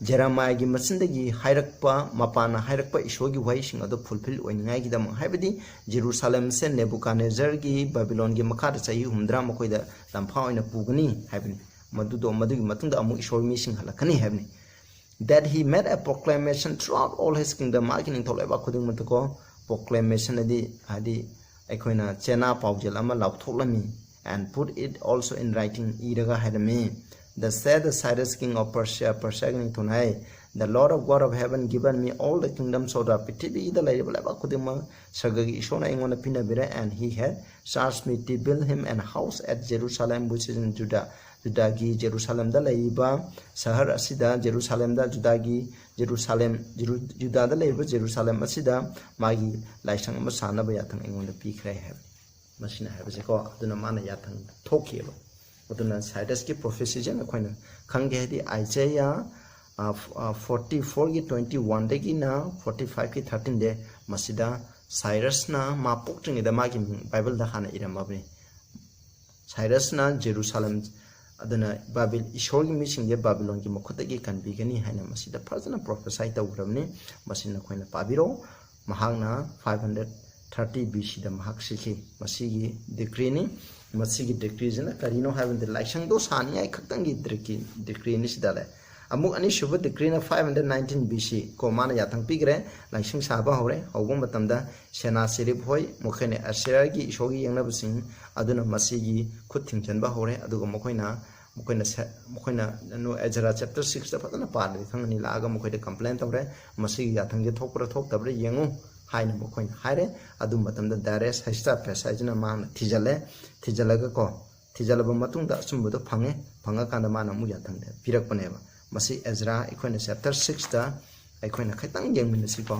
ꯖꯦꯔꯦꯃꯥꯌꯥꯒꯤ ꯃꯆꯤꯟꯗꯒꯤ ꯍꯥꯏꯔꯛꯄ, ꯃꯄꯥꯟꯅ ꯍꯥꯏꯔꯛꯄ ꯏꯁꯣꯔꯒꯤ ꯋꯥꯍꯩꯁꯤꯡ ꯑꯗꯨ fulfill ꯑꯣꯏꯅꯤꯡꯉꯥꯏꯒꯤꯗꯃꯛ, ꯍꯥꯏꯕꯗꯤ ꯖꯦꯔꯨꯁꯥꯂꯦꯝꯁꯦ ꯅꯦꯕꯨꯀꯥꯗꯅꯦꯖꯔꯒꯤ ꯕꯥꯕꯤꯂꯣꯟꯒꯤ ꯃꯈꯥꯗ ꯆꯍꯤ ꯍꯨꯝꯗ꯭ꯔꯥ ꯃꯈꯣꯏꯗ ꯇꯝꯐꯥ ꯑꯣꯏꯅ ꯄꯨꯒꯅꯤ ꯍꯥꯏꯕꯅꯤ꯫ ꯃꯗꯨꯗꯣ, ꯃꯗꯨꯒꯤ ꯃꯇꯨꯡꯗ ꯑꯃꯨꯛ ꯏꯁꯣꯔ ꯃꯤꯁꯤꯡ ꯍꯜꯂꯛꯀꯅꯤ ꯍꯥꯏꯕꯅꯤ꯫ That he made a proclamation throughout all his kingdom, ꯃꯥꯒꯤ ꯅꯤꯡꯊꯧ ꯂꯩꯕꯥꯛ ꯈꯨꯗꯤꯡꯃꯛꯇꯀꯣ proclamation ꯑꯗꯤ, ꯍꯥꯏꯗꯤ ꯑꯩꯈꯣꯏꯅ ꯆꯦꯅꯥ ꯄꯥꯎꯖꯦꯜ ꯑꯃ ꯂꯥꯎꯊꯣꯛꯂꯝꯃꯤ꯫ And put it also in writing, ꯏꯔꯒ ꯍꯥꯏꯔꯝꯃꯤ꯫ The said the Cyrus, king of Persia, ꯄꯔꯁꯤꯌꯥꯒꯤ ꯅꯤꯡꯊꯧꯅ ꯍꯥꯏ, "The Lord of God of heaven given me all the kingdoms of the earth, ꯄ꯭ꯔꯤꯊꯤꯕꯤꯗ ꯂꯩꯔꯤꯕ ꯂꯩꯕꯥꯛ ꯈꯨꯗꯤꯡꯃꯛ ꯁꯔꯒꯒꯤ ꯏꯁꯣꯔꯅ ꯑꯩꯉꯣꯟꯗ ꯄꯤꯅꯕꯤꯔꯦ, and he had charged me to build him an house at Jerusalem, which is in Judah." ꯖꯨꯗꯥꯒꯤ ꯖꯦꯔꯨꯁꯥꯂꯦꯝꯗ ꯂꯩꯔꯤꯕ ꯁꯍꯔ ꯑꯁꯤꯗ, ꯖꯦꯔꯨꯁꯥꯂꯦꯝꯗ, ꯖꯨꯗꯥꯒꯤ ꯖꯦꯔꯨꯁꯥꯂꯦꯝ, ꯖꯦꯔꯨ-, ꯖꯨꯗꯥꯗ ꯂꯩꯔꯤꯕ ꯖꯦꯔꯨꯁꯥꯂꯦꯝ ꯑꯁꯤꯗ ꯃꯥꯒꯤ ꯂꯥꯏꯁꯪ ꯑꯃ ꯁꯥꯅꯕ ꯌꯥꯊꯪ ꯑꯩꯉꯣꯟꯗ ꯄꯤꯈ꯭ꯔꯦ ꯍꯥꯏꯕ꯫ ꯃꯁꯤꯅ ꯍꯥꯏꯕꯁꯦꯀꯣ, ꯑꯗꯨꯅ ꯃꯥꯅ ꯌꯥꯊꯪ ꯊꯣꯛꯈꯤꯑꯕ꯫ ꯑꯗꯨꯅ ꯁꯥꯏꯔꯁꯀꯤ prophecyꯁꯦ ꯑꯩꯈꯣꯏꯅ ꯈꯪꯒꯦ ꯍꯥꯏꯗꯤ, ꯑꯥꯏꯖꯦꯌꯥ, ꯑ, ꯐ-, ꯑ, forty fourꯒꯤ twenty oneꯗꯒꯤꯅ forty fiveꯀꯤ thirteenꯗ ꯃꯁꯤꯗ ꯁꯥꯏꯔꯁꯅ ꯃꯥ ꯄꯣꯛꯇ꯭ꯔꯤꯉꯩꯗ ꯃꯥꯒꯤ ꯃꯤꯡ ꯕꯥꯏꯕꯜꯗ ꯍꯥꯟꯅ ꯏꯔꯝꯃꯕꯅꯤ꯫ ꯁꯥꯏꯔꯁꯅ ꯖꯦꯔꯨꯁꯥꯂꯦꯝ ꯑꯗꯨꯅ ꯕꯥꯕꯤꯜ ꯏꯁꯣꯔꯒꯤ ꯃꯤꯁꯤꯡꯁꯦ ꯕꯥꯕꯤꯂꯣꯟꯒꯤ ꯃꯈꯨꯠꯇꯒꯤ ꯀꯟꯕꯤꯒꯅꯤ ꯍꯥꯏꯅ ꯃꯁꯤꯗ ꯐꯖꯅ ꯄ꯭ꯔꯣꯐꯦꯁꯥꯏ ꯇꯧꯈ꯭ꯔꯕꯅꯤ꯫ ꯃꯁꯤ ꯅꯈꯣꯏꯅ ꯄꯥꯕꯤꯔꯣ꯫ ꯃꯍꯥꯛꯅ ꯐꯥꯏꯚ ꯍꯟꯗ꯭ꯔꯦꯠ ꯊꯥꯔꯇꯤ ꯕꯤ ꯁꯤꯗ ꯃꯍꯥꯛ ꯁꯤꯈꯤ꯫ ꯃꯁꯤꯒꯤ ꯗꯤꯀ꯭ꯔꯤꯅꯤ꯫ ꯃꯁꯤꯒꯤ ꯗꯤꯀ꯭ꯔꯤꯁꯤꯅ ꯀꯔꯤꯅꯣ ꯍꯥꯏꯕꯗ ꯂꯥꯏꯁꯪꯗꯣ ꯁꯥꯅꯤꯡꯉꯥꯏ ꯈꯛꯇꯪꯒꯤ ꯗꯤꯀ꯭ꯔꯤ ꯗꯤꯀ꯭ꯔꯤꯅꯤ ꯁꯤꯗ ꯂꯩ꯫ ꯑꯃꯨꯛ ꯑꯅꯤꯁꯨꯕ ꯗꯤꯀ꯭ꯔꯤꯅ five hundred nineteen B C ꯀꯣ ꯃꯥꯅ ꯌꯥꯊꯪ ꯄꯤꯈ꯭ꯔꯦ꯫ ꯂꯥꯏꯁꯪ ꯁꯥꯕ ꯍꯧꯔꯦ꯫ ꯍꯧꯕ ꯃꯇꯝꯗ ꯁꯦꯅꯥꯁꯦꯔꯤꯞ ꯍꯣꯏ ꯃꯈꯣꯏꯅ ꯑꯁꯦꯔꯥꯒꯤ ꯏꯁꯣꯔꯒꯤ ꯌꯦꯛꯅꯕꯁꯤꯡ ꯑꯗꯨꯅ ꯃꯁꯤꯒꯤ ꯈꯨꯠ ꯊꯤꯡꯖꯤꯟꯕ ꯍꯧꯔꯦ꯫ ꯑꯗꯨꯒ ꯃꯈꯣꯏꯅ ꯃꯈꯣꯏꯅ ꯁꯦ- ꯃꯈꯣꯏꯅ ꯅꯣ ꯑꯦꯖꯔꯥ ꯆꯦꯞꯇꯔ ꯁꯤꯛꯁꯇ ꯐꯖꯅ ꯄꯥꯔꯗꯤ ꯈꯪꯒꯅꯤ꯫ ꯂꯥꯛꯑꯒ ꯃꯈꯣꯏꯗ ꯀꯝꯄ꯭ꯂꯦꯟ ꯇꯧꯔꯦ, "ꯃꯁꯤꯒꯤ ꯌꯥꯊꯪꯁꯦ ꯊꯣꯛꯄ꯭ꯔꯥ ꯊꯣꯛꯇꯕ꯭ꯔꯥ ꯌꯦꯡꯉꯨ" ꯍꯥꯏꯅ ꯃꯈꯣꯏꯅ ꯍꯥꯏꯔꯦ꯫ ꯑꯗꯨ ꯃꯇꯝꯗ ꯗꯥꯏꯔꯦꯁ ꯍꯩꯁꯇꯥꯄꯦꯁ ꯍꯥꯏꯁꯤꯅ ꯃꯥꯅ ꯊꯤꯖꯤꯜꯂꯦ꯫ ꯊꯤꯖꯤꯜꯂꯒ ꯀꯣ ꯊꯤꯖꯤꯜꯂꯕ ꯃꯇꯨꯡꯗ ꯑꯆꯨꯝꯕꯗꯣ ꯐꯪꯉꯦ꯫ ꯐꯪꯉꯀꯥꯟꯗ ꯃꯥꯅ ꯑꯃꯨꯛ ꯌꯥꯊꯪꯗ ꯄꯤꯔꯛꯄꯅꯦꯕ꯫ ꯃꯁꯤ ꯑꯦꯖꯔꯥ ꯑꯩꯈꯣꯏꯅ ꯆꯦꯞꯇꯔ ꯁꯤꯛꯁꯇ ꯑꯩꯈꯣꯏꯅ ꯈꯤꯇꯪ ꯌꯦꯡꯃꯤꯟꯅꯁꯤꯀꯣ꯫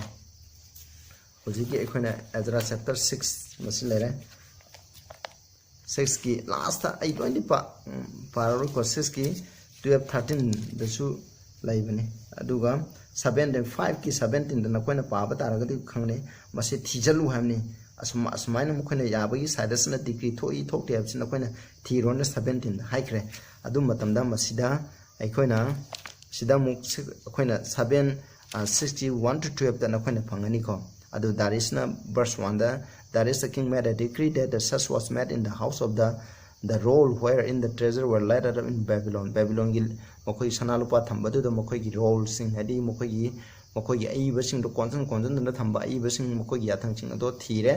ꯍꯧꯖꯤꯛꯀꯤ ꯑꯩꯈꯣꯏꯅ ꯑꯦꯖꯔꯥ ꯆꯦꯞꯇꯔ ꯁꯤꯛꯁ ꯃꯁꯤ ꯂꯩꯔꯦ꯫ ꯁꯤꯛꯁꯀꯤ ꯂꯥꯁꯇ ꯑꯩ ꯂꯣꯏꯅꯗꯤ ꯄꯥ ꯎꯝ, ꯄꯥꯔꯔꯣꯏꯀꯣ꯫ ꯁꯤꯛꯁꯀꯤ ꯇꯨꯌꯦꯜꯞ ꯊꯥꯔꯇꯤꯟꯗꯁꯨ ꯂꯩꯕꯅꯤ꯫ ꯑꯗꯨꯒ ꯁꯕꯦꯟꯗ ꯐꯥꯏꯚꯀꯤ ꯁꯕꯦꯟꯇꯤꯟꯗ ꯅꯈꯣꯏꯅ ꯄꯥꯕ ꯇꯥꯔꯒꯗꯤ ꯈꯪꯒꯅꯤ꯫ ꯃꯁꯤ ꯊꯤꯖꯤꯜꯂꯨ ꯍꯥꯏꯕꯅꯤ꯫ ꯑꯁꯨꯝ ꯑꯁꯨꯃꯥꯏꯅ ꯃꯈꯣꯏꯅ ꯌꯥꯕꯒꯤ ꯁꯥꯏꯗꯁꯅ ꯗꯤꯀ꯭ꯔꯤ ꯊꯣꯛꯏ ꯊꯣꯛꯇꯦ ꯍꯥꯏꯕꯁꯤ ꯅꯈꯣꯏꯅ ꯊꯤꯔꯣꯅ ꯁꯕꯦꯟꯇꯤꯟꯗ ꯍꯥꯏꯈ꯭ꯔꯦ꯫ ꯑꯗꯨ ꯃꯇꯝꯗ ꯃꯁꯤꯗ ꯑꯩꯈꯣꯏꯅ ꯁꯤꯗ ꯑꯃꯨꯛ ꯁꯤ- ꯑꯩꯈꯣꯏꯅ seven sixty one two twelfth ꯅꯈꯣꯏꯅ ꯐꯪꯒꯅꯤꯀꯣ꯫ ꯑꯗꯨ ꯗꯥꯔꯤꯁꯅ ꯕꯔꯁ ꯋꯥꯟꯗ, "Darius the king made a decree that the such was made in the house of the the roll wherein the treasure were laid up in Babylon." ꯕꯦꯕꯤꯂꯣꯟꯒꯤ ꯃꯈꯣꯏ ꯁꯅꯥ ꯂꯨꯄꯥ ꯊꯝꯕꯗꯨꯗ ꯃꯈꯣꯏꯒꯤ ꯔꯣꯜꯁꯤꯡ, ꯍꯥꯏꯗꯤ ꯃꯈꯣꯏꯒꯤ ꯃꯈꯣꯏꯒꯤ ꯑꯏꯕꯁꯤꯡꯗꯣ ꯀꯣꯟꯁꯤꯟ ꯀꯣꯟꯁꯤꯟꯗꯨꯅ ꯊꯝꯕ ꯑꯏꯕꯁꯤꯡ, ꯃꯈꯣꯏꯒꯤ ꯌꯥꯊꯪꯁꯤꯡ ꯑꯗꯣ ꯊꯤꯔꯦ꯫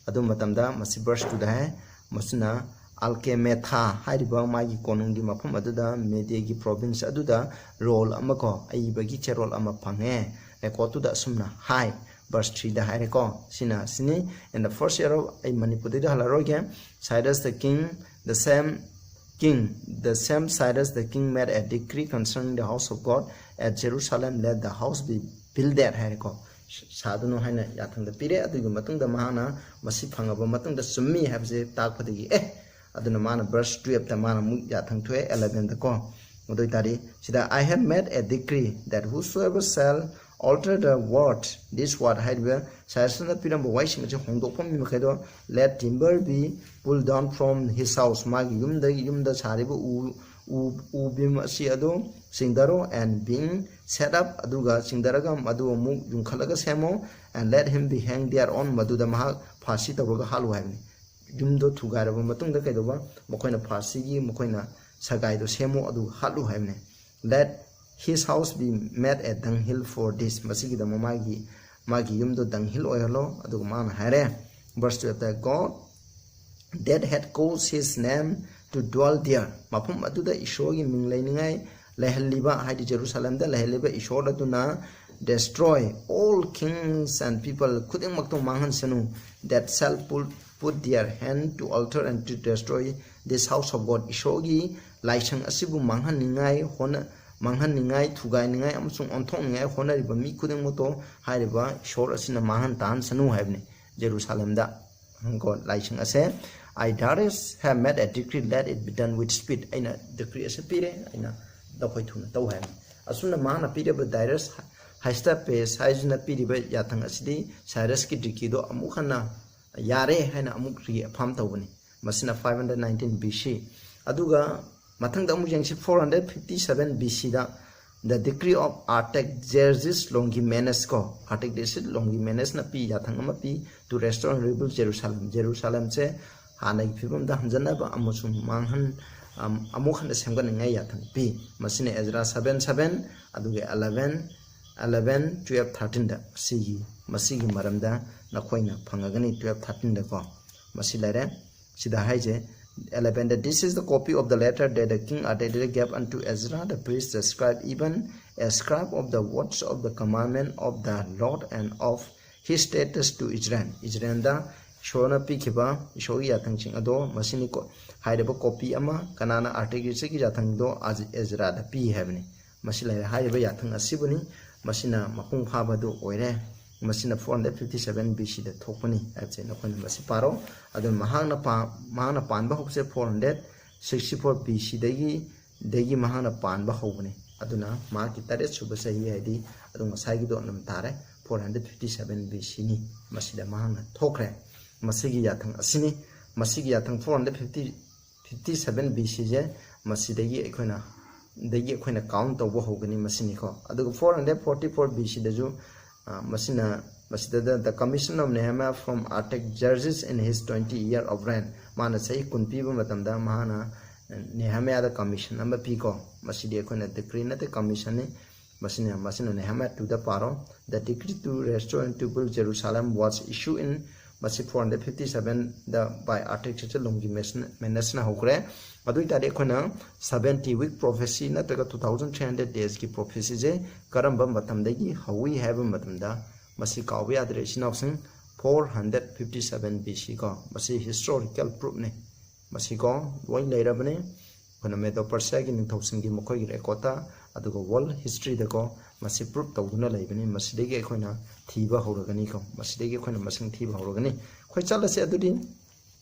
ꯑꯗꯨ ꯃꯇꯝꯗ ꯃꯁꯤ ꯕꯔꯁ ꯇꯨꯗ ꯍꯥꯏ, ꯃꯁꯤꯅ ꯑꯜꯀꯦꯃꯦꯊꯥ ꯍꯥꯏꯔꯤꯕ ꯃꯥꯒꯤ ꯀꯣꯅꯨꯡꯒꯤ ꯃꯐꯝ ꯑꯗꯨꯗ, ꯃꯦꯗꯤꯌꯥꯒꯤ ꯄ꯭ꯔꯣꯚꯤꯟꯁ ꯑꯗꯨꯗ ꯔꯣꯜ ꯑꯃ ꯀꯣ ꯑꯏꯕꯒꯤ ꯆꯦꯔꯣꯜ ꯑꯃ ꯐꯪꯉꯦ꯫ ꯔꯦꯀꯣꯔꯠꯇꯨꯗ ꯑꯁꯨꯝꯅ ꯍꯥꯏ, ꯕꯔꯁ ꯊ꯭ꯔꯤꯗ ꯍꯥꯏꯔꯦꯀꯣ꯫ ꯁꯤꯅ ꯁꯤꯅꯤ꯫ "In the first year of," ꯑꯩ ꯃꯅꯤꯄꯨꯔꯗꯩꯗ ꯍꯜꯂꯔꯣꯏꯒꯦ꯫ "Cyrus the king, the same king, the same Cyrus the king made a decree concerning the house of God at Jerusalem, let the house be builded" ꯍꯥꯏꯔꯦꯀꯣ꯫ ꯁꯥꯗꯨꯅꯨ ꯍꯥꯏꯅ ꯌꯥꯊꯪꯗ ꯄꯤꯔꯦ꯫ ꯑꯗꯨꯒꯤ ꯃꯇꯨꯡꯗ ꯃꯍꯥꯛꯅ ꯃꯁꯤ ꯐꯪꯉꯕ ꯃꯇꯨꯡꯗ ꯆꯨꯝꯃꯤ ꯍꯥꯏꯕꯁꯦ ꯇꯥꯛꯄꯗꯒꯤ, ꯑꯦ, ꯑꯗꯨꯅ ꯃꯥꯅ ꯕꯔꯁ ꯇꯨꯌꯦꯜꯞꯇ ꯃꯥꯅ ꯑꯃꯨꯛ ꯌꯥꯊꯪ ꯊꯣꯛꯑꯦ, ꯑꯦꯂꯚꯦꯟꯗꯀꯣ꯫ ꯑꯗꯨ ꯑꯣꯏꯇꯥꯔꯗꯤ ꯁꯤꯗ, "I have made a decree that whosoever shall alter the word, this word ꯍꯥꯏꯔꯤꯕ ꯁꯥꯏꯔꯁꯅ ꯄꯤꯔꯝꯕ ꯋꯥꯍꯩꯁꯤꯡ ꯑꯁꯤ ꯍꯣꯡꯗꯣꯛꯐꯝ ꯃꯈꯩꯗꯣ, let timber be pulled down from his house, ꯃꯥꯒꯤ ꯌꯨꯝꯗꯒꯤ, ꯌꯨꯝꯗ ꯁꯥꯔꯤꯕ ꯎ, ꯎ, ꯎ ꯕꯤꯝ ꯑꯁꯤ ꯑꯗꯨ ꯆꯤꯡꯊꯔꯣ, and being set up, ꯑꯗꯨꯒ ꯆꯤꯡꯊꯔꯒ ꯃꯗꯨ ꯑꯃꯨꯛ ꯌꯨꯡꯈꯠꯂꯒ ꯁꯦꯝꯃꯣ, and let him be hanged thereon, ꯃꯗꯨꯗ ꯃꯍꯥꯛ ꯐꯥꯁꯤ ꯇꯧꯔꯒ ꯍꯥꯠꯂꯨ ꯍꯥꯏꯕꯅꯤ꯫ ꯌꯨꯝꯗꯣ ꯊꯨꯒꯥꯏꯔꯕ ꯃꯇꯨꯡꯗ ꯀꯩꯗꯧꯕ? ꯃꯈꯣꯏꯅ ꯐꯥꯁꯤꯒꯤ, ꯃꯈꯣꯏꯅ ꯁꯒꯥꯏꯗꯣ ꯁꯦꯝꯃꯣ, ꯑꯗꯨꯒ ꯍꯥꯠꯂꯨ ꯍꯥꯏꯕꯅꯤ꯫ Let his house be made a dunghill for this, ꯃꯁꯤꯒꯤꯗꯃꯛ ꯃꯥꯒꯤ, ꯃꯥꯒꯤ ꯌꯨꯝꯗꯣ dung hill ꯑꯣꯏꯍꯜꯂꯣ꯫ ꯑꯗꯨꯒ ꯃꯥꯅ ꯍꯥꯏꯔꯦ, verse twelve ꯇ, God that had caused his name to dwell there, ꯃꯐꯝ ꯑꯗꯨꯗ ꯏꯁꯣꯔꯒꯤ ꯃꯤꯡ ꯂꯩꯅꯤꯡꯉꯥꯏ ꯂꯩꯍꯜꯂꯤꯕ, ꯍꯥꯏꯗꯤ ꯖꯦꯔꯨꯁꯥꯂꯦꯝꯗ ꯂꯩꯍꯜꯂꯤꯕ ꯏꯁꯣꯔ ꯑꯗꯨꯅ, destroy all kings and people, ꯈꯨꯗꯤꯡꯃꯛꯇꯣ ꯃꯥꯡꯍꯟꯁꯅꯨ, that shall put, put their hand to alter and to destroy this house of God, ꯏꯁꯣꯔꯒꯤ ꯂꯥꯏꯁꯪ ꯑꯁꯤꯕꯨ ꯃꯥꯡꯍꯟꯅꯤꯡꯉꯥꯏ ꯍꯣꯠꯅ, ꯃꯥꯡꯍꯟꯅꯤꯡꯉꯥꯏ, ꯊꯨꯒꯥꯏꯅꯤꯡꯉꯥꯏ ꯑꯃꯁꯨꯡ ꯑꯣꯟꯊꯣꯛꯅꯤꯡꯉꯥꯏ ꯍꯣꯠꯅꯔꯤꯕ ꯃꯤ ꯈꯨꯗꯤꯡꯃꯛꯇꯣ ꯍꯥꯏꯔꯤꯕ ꯏꯁꯣꯔ ꯑꯁꯤꯅ ꯃꯥꯡꯍꯟ ꯇꯥꯍꯟꯁꯅꯨ ꯍꯥꯏꯕꯅꯤ꯫ ꯖꯦꯔꯨꯁꯥꯂꯦꯝꯗ, ꯀꯣ, ꯂꯥꯏꯁꯪ ꯑꯁꯦ, "I, Darius, have made a decree, let it be done with speed", ꯑꯩꯅ decree ꯑꯁꯤ ꯄꯤꯔꯦ, ꯑꯩꯅ ꯅꯈꯣꯏ ꯊꯨꯅ ꯇꯧ ꯍꯥꯏꯕꯅꯤ꯫ ꯑꯁꯨꯝꯅ ꯃꯍꯥꯛꯅ ꯄꯤꯔꯤꯕ ꯗꯥꯏꯔꯁ ꯍꯥꯏꯁꯇꯄꯦꯁ ꯍꯥꯏꯁꯤꯅ ꯄꯤꯔꯤꯕ ꯌꯥꯊꯪ ꯑꯁꯤꯗꯤ ꯁꯥꯏꯔꯁꯀꯤ decreeꯗꯣ ꯑꯃꯨꯛ ꯍꯟꯅ ꯌꯥꯔꯦ ꯍꯥꯏꯅ ꯑꯃꯨꯛ reaffirm ꯇꯧꯕꯅꯤ꯫ ꯃꯁꯤꯅ five hundred nineteen B C꯫ ꯑꯗꯨꯒ ꯃꯊꯪꯗ ꯑꯃꯨꯛ ꯌꯦꯡꯁꯤ, four hundred fifty seven B C the, "The decree of Artaxerxes Longimanus", ꯀꯣ, Artaxerxes Longimanusꯅ ꯄꯤ, ꯌꯥꯊꯪ ꯑꯃ ꯄꯤ, "to restore and rebuild Jerusalem", ꯖꯦꯔꯨꯁꯥꯂꯦꯝꯁꯦ ꯍꯥꯟꯅꯒꯤ ꯐꯤꯕꯝꯗ ꯍꯟꯖꯅꯕ ꯑꯃꯁꯨꯡ ꯃꯥꯡꯍꯟ, ꯑꯝ, ꯑꯃꯨꯛ ꯍꯟꯅ ꯁꯦꯝꯒꯠꯅꯤꯡꯉꯥꯏ ꯌꯥꯊꯪ ꯄꯤ꯫ ꯃꯁꯤꯅ ꯑꯦꯖ꯭ꯔꯥ seven seven, ꯑꯗꯨꯒ eleven, eleven, twelve, thirteenꯗ ꯁꯤꯒꯤ, ꯃꯁꯤꯒꯤ ꯃꯔꯝꯗ ꯅꯈꯣꯏꯅ ꯐꯪꯉꯒꯅꯤ, twelve thirteenꯗꯀꯣ꯫ ꯃꯁꯤ ꯂꯩꯔꯦ꯫ ꯁꯤꯗ ꯍꯥꯏꯁꯦ, elevenꯗ, "This is the copy of the letter that the king Artaxerxes gave unto Ezra the priest, the scribe, even a scribe of the words of the commandment of the Lord and of his statutes to Israel", ꯏꯖꯔꯦꯜꯗ ꯏꯁꯣꯔꯅ ꯄꯤꯈꯤꯕ ꯏꯁꯣꯔꯒꯤ ꯌꯥꯊꯪꯁꯤꯡ ꯑꯗꯣ ꯃꯁꯤꯅꯤꯀꯣ꯫ ꯍꯥꯏꯔꯤꯕ copy ꯑꯃ ꯀꯅꯥꯅ ꯑꯥꯔꯇꯦꯛꯖꯦꯁꯀꯤ ꯌꯥꯊꯪꯗꯣ ꯑꯖ-, ꯑꯦꯖꯔꯥꯗ ꯄꯤ ꯍꯥꯏꯕꯅꯤ꯫ ꯃꯁꯤ ꯂꯩꯔꯦ꯫ ꯍꯥꯏꯔꯤꯕ ꯌꯥꯊꯪ ꯑꯁꯤꯕꯨꯅꯤ, ꯃꯁꯤꯅ ꯃꯄꯨꯡ ꯐꯥꯕꯗꯨ ꯑꯣꯏꯔꯦ꯫ ꯃꯁꯤꯅ four hundred fifty seven B C ꯗ ꯊꯣꯛꯄꯅꯤ ꯍꯥꯏꯕꯁꯦ ꯅꯈꯣꯏꯅ ꯃꯁꯤ ꯄꯥꯔꯣ꯫ ꯑꯗꯨꯅ ꯃꯍꯥꯛꯅ ꯄꯥ-, ꯃꯍꯥꯛꯅ ꯄꯥꯟꯕ ꯍꯧꯕꯁꯦ four hundred sixty four B C ꯗꯒꯤ, ꯗꯒꯤ ꯃꯍꯥꯛꯅ ꯄꯥꯟꯕ ꯍꯧꯕꯅꯤ꯫ ꯑꯗꯨꯅ ꯃꯍꯥꯛꯀꯤ ꯇꯔꯦꯠ ꯁꯨꯕ ꯆꯍꯤ ꯍꯥꯏꯗꯤ ꯑꯗꯨ ꯉꯁꯥꯏꯒꯤꯗꯣ ꯑꯗꯨꯝ ꯇꯥꯔꯦ꯫ Four hundred fifty seven B C ꯅꯤ꯫ ꯃꯁꯤꯗ ꯃꯍꯥꯛꯅ ꯊꯣꯛꯈ꯭ꯔꯦ꯫ ꯃꯁꯤꯒꯤ ꯌꯥꯊꯪ ꯑꯁꯤꯅꯤ꯫ ꯃꯁꯤꯒꯤ ꯌꯥꯊꯪ four hundred fifty fifty seven B C ꯁꯦ ꯃꯁꯤꯗꯒꯤ ꯑꯩꯈꯣꯏꯅ ꯗꯒꯤ ꯑꯩꯈꯣꯏꯅ count ꯇꯧꯕ ꯍꯧꯒꯅꯤ꯫ ꯃꯁꯤꯅꯤꯀꯣ꯫ ꯑꯗꯨꯒ four hundred forty four B C ꯗꯁꯨ ꯃꯁꯤꯅ ꯃꯁꯤꯗ the commission of Nehemiah from Artaxerxes in his twenty year of reign, ꯃꯥꯅ ꯆꯍꯤ ꯀꯨꯟ ꯄꯤꯕ ꯃꯇꯝꯗ ꯃꯍꯥꯛꯅ ꯅꯦꯍꯃꯌꯥꯗ commission ꯑꯃ ꯄꯤꯀꯣ꯫ ꯃꯁꯤꯗꯤ ꯑꯩꯈꯣꯏꯅ decree ꯅꯠꯇꯦ, commission ꯅꯤ꯫ ꯃꯁꯤꯅ ꯃꯁꯤꯅ ꯅꯦꯍꯃꯌꯥ two ꯗ ꯄꯥꯔꯣ꯫ The decree to restore and to build Jerusalem was issued in ꯃꯁꯤ four hundred fifty seven the by Artaxerxes Longimanus ꯅ ꯍꯧꯈ꯭ꯔꯦ꯫ ꯑꯗꯨ ꯑꯣꯏꯇꯥꯔꯗꯤ ꯑꯩꯈꯣꯏꯅ seventy week prophecy ꯅꯠꯇ꯭ꯔꯒ two thousand three hundred days ꯀꯤ prophecy ꯁꯦ ꯀꯔꯝꯕ ꯃꯇꯝꯗꯒꯤ ꯍꯧꯏ ꯍꯥꯏꯕ ꯃꯇꯝꯗ ꯃꯁꯤ ꯀꯥꯎꯕ ꯌꯥꯗ꯭ꯔꯦ ꯏꯆꯤꯟ ꯏꯅꯥꯎꯁꯤꯡ꯫ Four hundred fifty seven B C ꯀꯣ꯫ ꯃꯁꯤ historical proof ꯅꯤ꯫ ꯃꯁꯤꯀꯣ ꯂꯣꯏ ꯂꯩꯔꯕꯅꯤ꯫ ꯑꯩꯈꯣꯏꯅ ꯃꯦꯗꯣ ꯄꯔꯁꯤꯌꯥꯒꯤ ꯅꯤꯡꯊꯧꯁꯤꯡꯒꯤ ꯃꯈꯣꯏꯒꯤ record ꯇ, ꯑꯗꯨꯒ world history ꯗꯀꯣ ꯃꯁꯤ proof ꯇꯧꯗꯨꯅ ꯂꯩꯕꯅꯤ꯫ ꯃꯁꯤꯗꯒꯤ ꯑꯩꯈꯣꯏꯅ ꯊꯤꯕ ꯍꯧꯔꯒꯅꯤꯀꯣ꯫ ꯃꯁꯤꯗꯒꯤ ꯑꯩꯈꯣꯏꯅ ꯃꯁꯤꯡ ꯊꯤꯕ ꯍꯧꯔꯒꯅꯤ꯫ ꯑꯩꯈꯣꯏ ꯆꯠꯂꯁꯤ ꯑꯗꯨꯗꯤ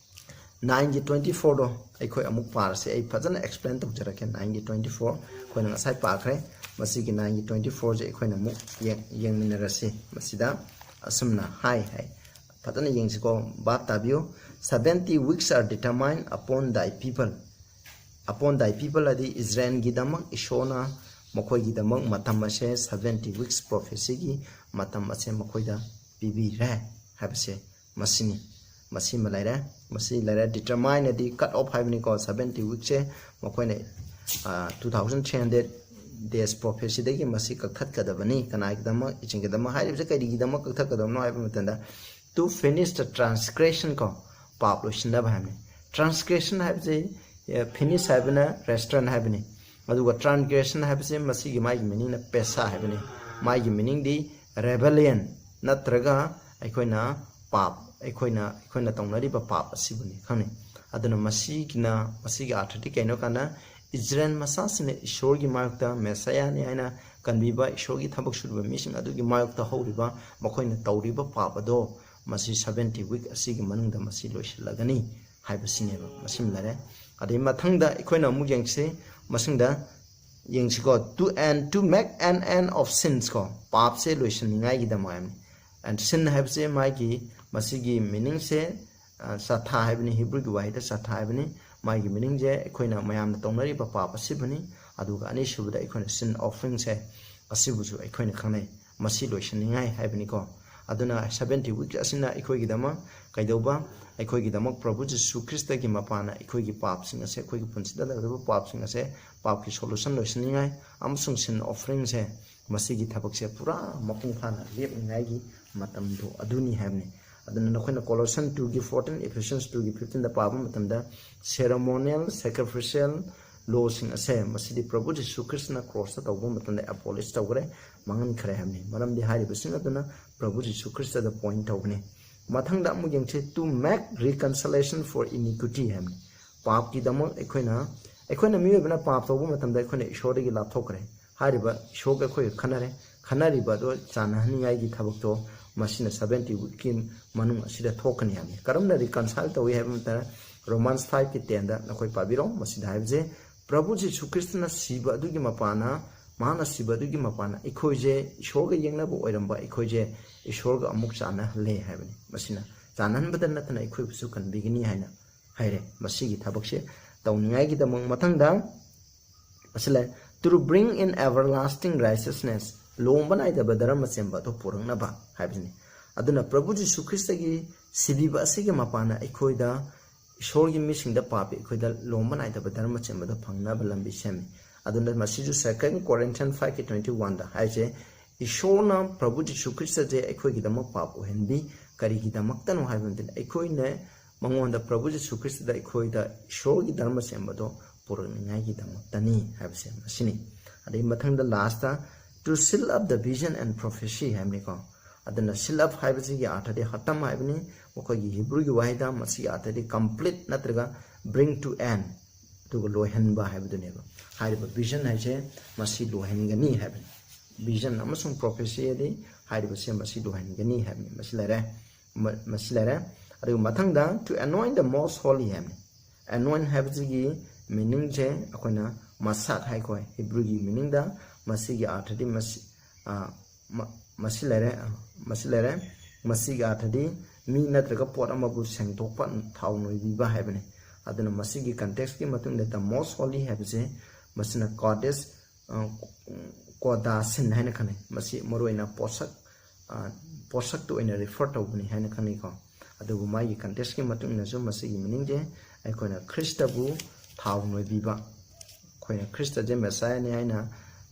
nine ꯒꯤ twenty four ꯗꯣ ꯑꯩꯈꯣꯏ ꯑꯃꯨꯛ ꯄꯥꯔꯁꯤ꯫ ꯑꯩ ꯐꯖꯅ explain ꯇꯧꯖꯔꯛꯀꯦ꯫ Nine ꯒꯤ twenty four ꯑꯩꯈꯣꯏꯅ ꯉꯁꯥꯏ ꯄꯥꯈ꯭ꯔꯦ꯫ ꯃꯁꯤꯒꯤ nine ꯒꯤ twenty four ꯁꯦ ꯑꯩꯈꯣꯏꯅ ꯑꯃꯨꯛ ꯌꯦꯡ-, ꯌꯦꯡꯃꯤꯟꯅꯔꯁꯤ꯫ ꯃꯁꯤꯗ ꯑꯁꯨꯝꯅ ꯍꯥꯏ ꯍꯥꯏ꯫ ꯐꯖꯅ ꯌꯦꯡꯁꯤꯀꯣ, ꯚꯥꯞ ꯇꯥꯕꯤꯌꯨ꯫ Seventy weeks are determined upon thy people꯫ Upon thy people ꯍꯥꯏꯗꯤ ꯏꯖꯔꯦꯜꯒꯤꯗꯃꯛ ꯏꯁꯣꯔꯅ ꯃꯈꯣꯏꯒꯤꯗꯃꯛ ꯃꯇꯝ ꯑꯁꯦ seventy weeks prophecy ꯒꯤ ꯃꯇꯝ ꯑꯁꯦ ꯃꯈꯣꯏꯗ ꯄꯤꯕꯤꯔꯦ ꯍꯥꯏꯕꯁꯦ ꯃꯁꯤꯅꯤ꯫ ꯃꯁꯤꯃ ꯂꯩꯔꯦ꯫ ꯃꯁꯤ ꯂꯩꯔꯦ꯫ Determine ꯍꯥꯏꯗꯤ cut off ꯍꯥꯏꯕꯅꯤꯀꯣ꯫ Seventy weeks ꯁꯦ ꯃꯈꯣꯏꯅ two thousand three hundred days prophecy ꯗꯒꯤ ꯃꯁꯤ ꯀꯛꯊꯠꯀꯗꯕꯅꯤ꯫ ꯀꯅꯥꯒꯤꯗꯃꯛ? ꯏꯆꯤꯟꯒꯤꯗꯃꯛ꯫ ꯍꯥꯏꯔꯤꯕꯁꯦ ꯀꯔꯤꯒꯤꯗꯃꯛ ꯀꯛꯊꯠꯀꯗꯕꯅꯣ ꯍꯥꯏꯕ ꯃꯇꯝꯗ, to finish the transgression ꯀꯣ, ꯄꯥꯞ ꯂꯣꯏꯁꯤꯟꯅꯕ ꯍꯥꯏꯕꯅꯤ꯫ Transgression ꯍꯥꯏꯕꯁꯤ, ꯑꯦ, finish ꯍꯥꯏꯕꯅ restaurant ꯍꯥꯏꯕꯅꯤ꯫ ꯑꯗꯨꯒ transgression ꯍꯥꯏꯕꯁꯤ ꯃꯁꯤꯒꯤ ꯃꯥꯒꯤ meaning ꯅ ꯄꯦꯁꯥ ꯍꯥꯏꯕꯅꯤ꯫ ꯃꯥꯒꯤ meaning ꯗꯤ rebellion ꯅꯠꯇ꯭ꯔꯒ ꯑꯩꯈꯣꯏꯅ ꯄꯥꯞ, ꯑꯩꯈꯣꯏꯅ, ꯑꯩꯈꯣꯏꯅ ꯇꯧꯅꯔꯤꯕ ꯄꯥꯞ ꯑꯁꯤꯕꯨꯅꯤ ꯈꯪꯅꯩ꯫ ꯑꯗꯨꯅ ꯃꯁꯤꯒꯤꯅ, ꯃꯁꯤꯒꯤ ꯑꯥꯔꯊꯗꯤ ꯀꯩꯅꯣ ꯀꯥꯟꯗ, ꯏꯖꯔꯦꯜ ꯃꯆꯥꯁꯤꯡꯅ ꯏꯁꯣꯔꯒꯤ ꯃꯥꯌꯣꯛꯇ ꯃꯦꯁꯥꯌꯥꯅꯤ ꯍꯥꯏꯅ ꯀꯟꯕꯤꯕ ꯏꯁꯣꯔꯒꯤ ꯊꯕꯛ ꯁꯨꯔꯤꯕ ꯃꯤꯁꯤꯡ ꯑꯗꯨꯒꯤ ꯃꯥꯌꯣꯛꯇ ꯍꯧꯔꯤꯕ ꯃꯈꯣꯏꯅ ꯇꯧꯔꯤꯕ ꯄꯥꯞ ꯑꯗꯣ ꯃꯁꯤ seventy week ꯑꯁꯤꯒꯤ ꯃꯅꯨꯡꯗ ꯃꯁꯤ ꯂꯣꯏꯁꯤꯜꯂꯒꯅꯤ ꯍꯥꯏꯕꯁꯤꯅꯦꯕ꯫ ꯃꯁꯤꯃ ꯂꯩꯔꯦ꯫ ꯑꯗꯩ ꯃꯊꯪꯗ ꯑꯩꯈꯣꯏꯅ ꯑꯃꯨꯛ ꯌꯦꯡꯁꯤ꯫ ꯃꯁꯤꯡꯗ ꯌꯦꯡꯁꯤꯀꯣ, to and to make an end of sins ꯀꯣ, ꯄꯥꯞꯁꯦ ꯂꯣꯏꯁꯤꯟꯅꯤꯡꯉꯥꯏꯒꯤꯗꯃꯛ ꯍꯥꯏꯕꯅꯤ꯫ And sin ꯍꯥꯏꯕꯁꯦ ꯃꯥꯒꯤ, ꯃꯁꯤꯒꯤ meaningꯁꯦ, ꯑ, ꯆꯥꯊꯥ ꯍꯥꯏꯕꯅꯤ, ꯍꯤꯕ꯭ꯔꯨꯒꯤ ꯋꯥꯍꯩꯗ ꯆꯥꯊꯥ ꯍꯥꯏꯕꯅꯤ꯫ ꯃꯥꯒꯤ meaningꯁꯦ ꯑꯩꯈꯣꯏꯅ ꯃꯌꯥꯝꯅ ꯇꯧꯅꯔꯤꯕ ꯄꯥꯞ ꯑꯁꯤꯕꯨꯅꯤ꯫ ꯑꯗꯨꯒ ꯑꯅꯤꯁꯨꯕꯗ ꯑꯩꯈꯣꯏꯅ sin offeringꯁꯦ, ꯑꯁꯤꯕꯨꯁꯨ ꯑꯩꯈꯣꯏꯅ ꯈꯪꯅꯩ꯫ ꯃꯁꯤ ꯂꯣꯏꯁꯤꯟꯅꯤꯡꯉꯥꯏ ꯍꯥꯏꯕꯅꯤꯀꯣ꯫ ꯑꯗꯨꯅ seventy week ꯑꯁꯤꯅ ꯑꯩꯈꯣꯏꯒꯤꯗꯃꯛ ꯀꯩꯗꯧꯕ? ꯑꯩꯈꯣꯏꯒꯤꯗꯃꯛ ꯄ꯭ꯔꯚꯨ ꯖꯤꯁꯨ ꯈ꯭ꯔꯤꯁꯇꯒꯤ ꯃꯄꯥꯅ ꯑꯩꯈꯣꯏꯒꯤ ꯄꯥꯞꯁꯤꯡ ꯑꯁꯦ, ꯑꯩꯈꯣꯏꯒꯤ ꯄꯨꯟꯁꯤꯗ ꯂꯩꯔꯤꯕ ꯄꯥꯞꯁꯤꯡ ꯑꯁꯦ, ꯄꯥꯞꯀꯤ solution ꯂꯣꯏꯁꯤꯟꯅꯤꯡꯉꯥꯏ ꯑꯃꯁꯨꯡ sin offeringꯁꯦ, ꯃꯁꯤꯒꯤ ꯊꯕꯛꯁꯦ ꯄꯨꯔꯥ ꯃꯄꯨꯡ ꯐꯥꯅ ꯂꯦꯞꯅꯤꯡꯉꯥꯏꯒꯤ ꯃꯇꯝꯗꯣ ꯑꯗꯨꯅꯤ ꯍꯥꯏꯕꯅꯤ꯫ ꯑꯗꯨꯅ ꯅꯈꯣꯏꯅ Colossians twoꯒꯤ fourteen, Ephesians twoꯒꯤ fifteenꯗ ꯄꯥꯕ ꯃꯇꯝꯗ, ceremonial sacrificial lawꯁꯤꯡ ꯑꯁꯦ, ꯃꯁꯤꯗꯤ ꯄ꯭ꯔꯚꯨ ꯖꯤꯁꯨ ꯈ꯭ꯔꯤꯁꯇꯅ crossꯇ ꯇꯧꯕ ꯃꯇꯝꯗ abolish ꯇꯧꯈ꯭ꯔꯦ, ꯃꯥꯡꯍꯟꯈ꯭ꯔꯦ ꯍꯥꯏꯕꯅꯤ꯫ ꯃꯔꯝꯗꯤ ꯍꯥꯏꯔꯤꯕꯁꯤꯡ ꯑꯗꯨꯅ ꯄ꯭ꯔꯚꯨ ꯖꯤꯁꯨ ꯈ꯭ꯔꯤꯁꯇꯗ point ꯇꯧꯕꯅꯤ꯫ ꯃꯊꯪꯗ ꯑꯃꯨꯛ ꯌꯦꯡꯁꯤ, "To make reconciliation for iniquity" ꯍꯥꯏꯕꯅꯤ꯫ ꯄꯥꯞꯀꯤꯗꯃꯛ ꯑꯩꯈꯣꯏꯅ, ꯑꯩꯈꯣꯏꯅ ꯃꯤꯑꯣꯏꯕꯅ ꯄꯥꯞ ꯇꯧꯕ ꯃꯇꯝꯗ ꯑꯩꯈꯣꯏꯅ ꯏꯁꯣꯔꯗꯒꯤ ꯂꯥꯞꯊꯣꯛꯈ꯭ꯔꯦ꯫ ꯍꯥꯏꯔꯤꯕ ꯏꯁꯣꯔꯒ ꯑꯩꯈꯣꯏꯒ ꯈꯟꯅꯔꯦ꯫ ꯈꯟꯅꯔꯤꯕ ꯑꯗꯣ ꯆꯥꯟꯅꯍꯟꯅꯤꯡꯉꯥꯏꯒꯤ ꯊꯕꯛꯇꯣ ꯃꯁꯤꯅ seventy weekꯀꯤ ꯃꯅꯨꯡ ꯑꯁꯤꯗ ꯊꯣꯛꯀꯅꯤ ꯍꯥꯏꯕꯅꯤ꯫ ꯀꯔꯝꯅ reconcile ꯇꯧꯏ ꯍꯥꯏꯕ ꯃꯇꯝꯗ, Romans fiveꯀꯤ tenꯗ ꯅꯈꯣꯏ ꯄꯥꯕꯤꯔꯣ꯫ ꯃꯁꯤꯗ ꯍꯥꯏꯕꯁꯦ, ꯄ꯭ꯔꯚꯨ ꯖꯤꯁꯨ ꯈ꯭ꯔꯤꯁꯇꯅ ꯁꯤꯕ ꯑꯗꯨꯒꯤ ꯃꯄꯥꯅ, ꯃꯍꯥꯛꯅ ꯁꯤꯕ ꯑꯗꯨꯒꯤ ꯃꯄꯥꯅ ꯑꯩꯈꯣꯏꯁꯦ, ꯏꯁꯣꯔꯒ ꯌꯦꯛꯅꯕ ꯑꯣꯏꯔꯝꯕ ꯑꯩꯈꯣꯏꯁꯦ ꯏꯁꯣꯔꯒ ꯑꯃꯨꯛ ꯆꯥꯟꯅꯍꯜꯂꯦ ꯍꯥꯏꯕꯅꯤ꯫ ꯃꯁꯤꯅ ꯆꯥꯟꯅꯍꯟꯕꯗ ꯅꯠꯇꯅ ꯑꯩꯈꯣꯏꯕꯨꯁꯨ ꯀꯟꯕꯤꯒꯅꯤ ꯍꯥꯏꯅ ꯍꯥꯏꯔꯦ꯫ ꯃꯁꯤꯒꯤ ꯊꯕꯛꯁꯦ ꯇꯧꯅꯤꯡꯉꯥꯏꯒꯤꯗꯃꯛ ꯃꯊꯪꯗ ꯑꯁꯤ ꯂꯩ, "To bring in everlasting righteousness", ꯂꯣꯝꯕ ꯅꯥꯏꯗꯕ ꯙꯔꯃ ꯆꯦꯟꯕ ꯑꯗꯨ ꯄꯨꯔꯛꯅꯕ ꯍꯥꯏꯕꯁꯤꯅꯤ꯫ ꯑꯗꯨꯅ ꯄ꯭ꯔꯚꯨ ꯖꯤꯁꯨ ꯈ꯭ꯔꯤꯁꯇꯒꯤ ꯁꯤꯕꯤꯕ ꯑꯁꯤꯒꯤ ꯃꯄꯥꯟꯅ ꯑꯩꯈꯣꯏꯗ ꯏꯁꯣꯔꯒꯤ ꯃꯤꯁꯤꯡꯗ ꯄꯥꯞꯄꯤ ꯑꯩꯈꯣꯏꯗ ꯂꯣꯝꯕ ꯅꯥꯏꯗꯕ ꯙꯔꯃ ꯆꯦꯟꯕꯗ ꯐꯪꯅꯕ ꯂꯝꯕꯤ ꯁꯦꯝꯃꯤ꯫ ꯑꯗꯨꯅ ꯃꯁꯤꯁꯨ Second Corinthians fiveꯀꯤ twenty oneꯗ ꯍꯥꯏꯁꯦ, ꯏꯁꯣꯔꯅ ꯄ꯭ꯔꯚꯨ ꯖꯤꯁꯨ ꯈ꯭ꯔꯤꯁꯇꯁꯦ ꯑꯩꯈꯣꯏꯒꯤꯗꯃꯛ ꯄꯥꯞ ꯑꯣꯏꯍꯟꯕꯤ꯫ ꯀꯔꯤꯒꯤꯗꯃꯛꯇꯅꯣ ꯍꯥꯏꯕ ꯃꯇꯝꯗ, ꯑꯩꯈꯣꯏꯅ ꯃꯉꯣꯟꯗ, ꯄ꯭ꯔꯚꯨ ꯖꯤꯁꯨ ꯈ꯭ꯔꯤꯁꯇꯗ ꯑꯩꯈꯣꯏꯗ ꯏꯁꯣꯔꯒꯤ ꯙꯔꯃ ꯆꯦꯟꯕꯗꯣ ꯄꯨꯔꯛꯅꯤꯡꯉꯥꯏꯒꯤꯗꯃꯛꯇꯅꯤ ꯍꯥꯏꯕꯁꯦ ꯃꯁꯤꯅꯤ꯫ ꯑꯗꯩ ꯃꯊꯪꯗ lastꯇ, "To seal up the vision and prophecy" ꯍꯥꯏꯕꯅꯤꯀꯣ꯫ ꯑꯗꯨꯅ seal up ꯍꯥꯏꯕꯁꯤꯒꯤ ꯑꯥꯔꯊꯗꯤ ꯍꯇꯝ ꯍꯥꯏꯕꯅꯤ꯫ ꯃꯈꯣꯏꯒꯤ ꯍꯤꯕ꯭ꯔꯨꯒꯤ ꯋꯥꯍꯩꯗ ꯃꯁꯤꯒꯤ ꯑꯥꯔꯊꯗꯤ complete ꯅꯠꯇ꯭ꯔꯒ bring to end, ꯑꯗꯨꯒ ꯂꯣꯏꯍꯟꯕ ꯍꯥꯏꯕꯗꯨꯅꯦꯕ꯫ ꯍꯥꯏꯔꯤꯕ vision ꯍꯥꯏꯁꯦ ꯃꯁꯤ ꯂꯣꯏꯍꯟꯒꯅꯤ ꯍꯥꯏꯕꯅꯤ꯫ Vision ꯑꯃꯁꯨꯡ prophecy ꯑꯗꯤ ꯍꯥꯏꯔꯤꯕꯁꯦ ꯃꯁꯤ ꯂꯣꯏꯍꯟꯒꯅꯤ ꯍꯥꯏꯕꯅꯤ꯫ ꯃꯁꯤ ꯂꯩꯔꯦ꯫ ꯃ-, ꯃꯁꯤ ꯂꯩꯔꯦ꯫ ꯑꯗꯨꯒ ꯃꯊꯪꯗ "To anoint the most holy" ꯍꯥꯏꯕꯅꯤ꯫ Anoint ꯍꯥꯏꯕꯁꯤꯒꯤ meaningꯁꯦ ꯑꯩꯈꯣꯏꯅ ꯃꯁꯥꯛ ꯍꯥꯏꯀꯣ꯫ ꯍꯤꯕ꯭ꯔꯨꯒꯤ meaningꯗ ꯃꯁꯤꯒꯤ ꯑꯥꯔꯊꯗꯤ ꯃꯁꯤ, ꯑ, ꯃ-, ꯃꯁꯤ ꯂꯩꯔꯦ, ꯑ, ꯃꯁꯤ ꯂꯩꯔꯦ꯫ ꯃꯁꯤꯒꯤ ꯑꯥꯔꯊꯗꯤ ꯃꯤ ꯅꯠꯇ꯭ꯔꯒ ꯄꯣꯠ ꯑꯃꯕꯨ ꯁꯦꯡꯗꯣꯛꯄ, ꯊꯥꯎ ꯅꯣꯏꯕꯤꯕ ꯍꯥꯏꯕꯅꯤ꯫ ꯑꯗꯨꯅ ꯃꯁꯤꯒꯤ contextꯀꯤ ꯃꯇꯨꯡꯗ the most holy ꯍꯥꯏꯕꯁꯦ ꯃꯁꯤꯅ ꯀꯣꯗꯦꯁ, ꯑ, ꯀꯣꯗꯥꯁꯤꯟ ꯍꯥꯏꯅ ꯈꯪꯅꯩ꯫ ꯃꯁꯤ ꯃꯔꯨꯑꯣꯏꯅ ꯄꯣꯠꯁꯛ, ꯑ, ꯄꯣꯠꯁꯛꯇ ꯑꯣꯏꯅ refer ꯇꯧꯕꯅꯤ ꯍꯥꯏꯅ ꯈꯪꯅꯩꯀꯣ꯫ ꯑꯗꯨꯕꯨ ꯃꯥꯒꯤ contextꯀꯤ ꯃꯇꯨꯡ ꯏꯟꯅꯁꯨ ꯃꯁꯤꯒꯤ meaningꯁꯦ ꯑꯩꯈꯣꯏꯅ ꯈ꯭ꯔꯤꯁꯇꯕꯨ ꯊꯥꯎ ꯅꯣꯏꯕꯤꯕ, ꯑꯩꯈꯣꯏꯅ ꯈ꯭ꯔꯤꯁꯇꯁꯦ ꯃꯦꯁꯥꯌꯥꯅꯤ ꯍꯥꯏꯅ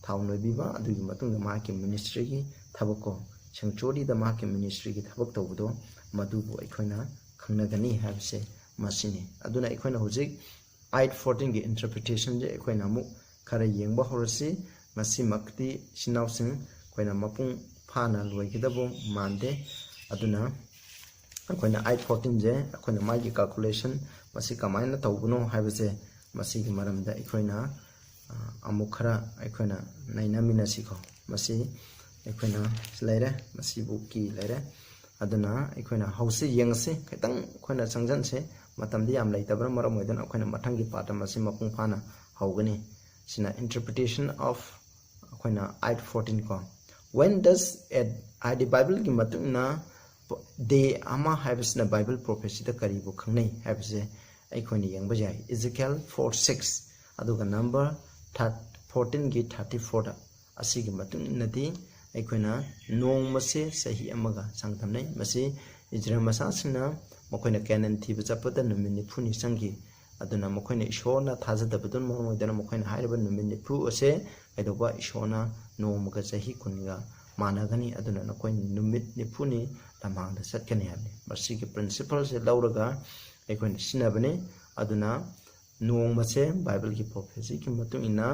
ꯊꯥꯎ ꯅꯣꯏꯕꯤꯕ, ꯑꯗꯨꯒꯤ ꯃꯇꯨꯡꯗ ꯃꯍꯥꯛꯀꯤ ministryꯒꯤ ꯊꯕꯛ ꯀꯣ, sanctuaryꯗ ꯃꯍꯥꯛꯀꯤ ministryꯒꯤ ꯊꯕꯛ ꯇꯧꯕꯗꯣ, ꯃꯗꯨꯕꯨ ꯑꯩꯈꯣꯏꯅ ꯈꯪꯅꯒꯅꯤ ꯍꯥꯏꯕꯁꯦ ꯃꯁꯤꯅꯤ꯫ ꯑꯗꯨꯅ ꯑꯩꯈꯣꯏꯅ ꯍꯧꯖꯤꯛ eight fourteenꯒꯤ interpretationꯁꯦ ꯑꯩꯈꯣꯏꯅ ꯑꯃꯨꯛ ꯈꯔ ꯌꯦꯡꯕ ꯍꯧꯔꯁꯤ꯫ ꯉꯁꯤꯃꯛꯇꯤ ꯏꯆꯤꯟ ꯏꯅꯥꯎꯁꯤꯡ ꯑꯩꯈꯣꯏꯅ ꯃꯄꯨꯡ ꯐꯥꯅ ꯂꯣꯏꯒꯗꯕ ꯃꯥꯟꯗꯦ꯫ ꯑꯗꯨꯅ ꯑꯩꯈꯣꯏꯅ eight fourteenꯁꯦ ꯑꯩꯈꯣꯏꯅ ꯃꯥꯒꯤ calculation ꯃꯁꯤ ꯀꯃꯥꯏꯅ ꯇꯧꯕꯅꯣ ꯍꯥꯏꯕꯁꯦ, ꯃꯁꯤꯒꯤ ꯃꯔꯝꯗ ꯑꯩꯈꯣꯏꯅ, ꯑ, ꯑꯃꯨꯛ ꯈꯔ ꯑꯩꯈꯣꯏꯅ ꯅꯩꯅꯃꯤꯟꯅꯁꯤꯀꯣ꯫ ꯃꯁꯤ ꯑꯩꯈꯣꯏꯅ ꯂꯩꯔꯦ, ꯃꯁꯤꯕꯨ key ꯂꯩꯔꯦ꯫ ꯑꯗꯨꯅ ꯑꯩꯈꯣꯏꯅ ꯍꯧꯁꯤ, ꯌꯦꯡꯉꯁꯤ, ꯈꯤꯇꯪ ꯑꯩꯈꯣꯏꯅ ꯆꯪꯁꯤꯟꯁꯦ꯫ ꯃꯇꯝꯗꯤ ꯌꯥꯝ ꯂꯩꯇꯕꯅ ꯃꯔꯝ ꯑꯣꯏꯗꯨꯅ ꯑꯩꯈꯣꯏꯅ ꯃꯊꯪꯒꯤ part ꯃꯁꯤ ꯃꯄꯨꯡ ꯐꯥꯅ ꯍꯧꯒꯅꯤ꯫ ꯁꯤꯅ interpretation of ꯑꯩꯈꯣꯏꯅ eight fourteen ꯀꯣ꯫ When does a, ꯍꯥꯏꯗꯤ Bibleꯒꯤ ꯃꯇꯨꯡ ꯏꯟꯅ day ꯑꯃ ꯍꯥꯏꯕꯁꯤꯅ Bible prophecyꯗ ꯀꯔꯤꯕꯨ ꯈꯪꯅꯩ ꯍꯥꯏꯕꯁꯦ ꯑꯩꯈꯣꯏꯅ ꯌꯦꯡꯕ ꯌꯥꯏ꯫ Ezekiel four six, ꯑꯗꯨꯒ number thir-, fourteenꯒꯤ thirty fourꯗ꯫ ꯑꯁꯤꯒꯤ ꯃꯇꯨꯡ ꯏꯟꯅꯗꯤ ꯑꯩꯈꯣꯏꯅ ꯅꯣꯡꯃꯁꯦ ꯆꯍꯤ ꯑꯃꯒ ꯆꯥꯡꯗꯝꯅꯩ꯫ ꯃꯁꯤ ꯏꯖꯔꯦꯜ ꯃꯆꯥꯁꯤꯡꯅ ꯃꯈꯣꯏꯅ ꯀꯦꯅꯥꯟ ꯊꯤꯕ ꯆꯠꯄꯗ ꯅꯨꯃꯤꯠ ꯅꯤꯐꯨꯅꯤ ꯆꯪꯈꯤ꯫ ꯑꯗꯨꯅ ꯃꯈꯣꯏꯅ ꯏꯁꯣꯔꯅ ꯊꯥꯖꯗꯕꯗꯨꯅ ꯃꯔꯝ ꯑꯣꯏꯗꯨꯅ ꯃꯈꯣꯏꯅ ꯍꯥꯏꯔꯤꯕ ꯅꯨꯃꯤꯠ ꯅꯤꯐꯨ ꯑꯁꯦ ꯀꯩꯗꯧꯕ, ꯏꯁꯣꯔꯅ ꯅꯣꯡꯃꯒ ꯆꯍꯤ ꯀꯨꯟꯒ ꯃꯥꯟꯅꯒꯅꯤ꯫ ꯑꯗꯨꯅ ꯅꯈꯣꯏ ꯅꯨꯃꯤꯠ ꯅꯤꯐꯨꯅꯤ ꯂꯝꯍꯥꯡꯗ ꯆꯠꯀꯅꯤ ꯍꯥꯏꯕꯅꯤ꯫ ꯃꯁꯤꯒꯤ principleꯁꯦ ꯂꯧꯔꯒ ꯑꯩꯈꯣꯏꯅ ꯁꯤꯖꯤꯟꯅꯕꯅꯤ꯫ ꯑꯗꯨꯅ ꯅꯣꯡꯃꯁꯦ Bibleꯒꯤ prophecyꯒꯤ ꯃꯇꯨꯡ ꯏꯟꯅ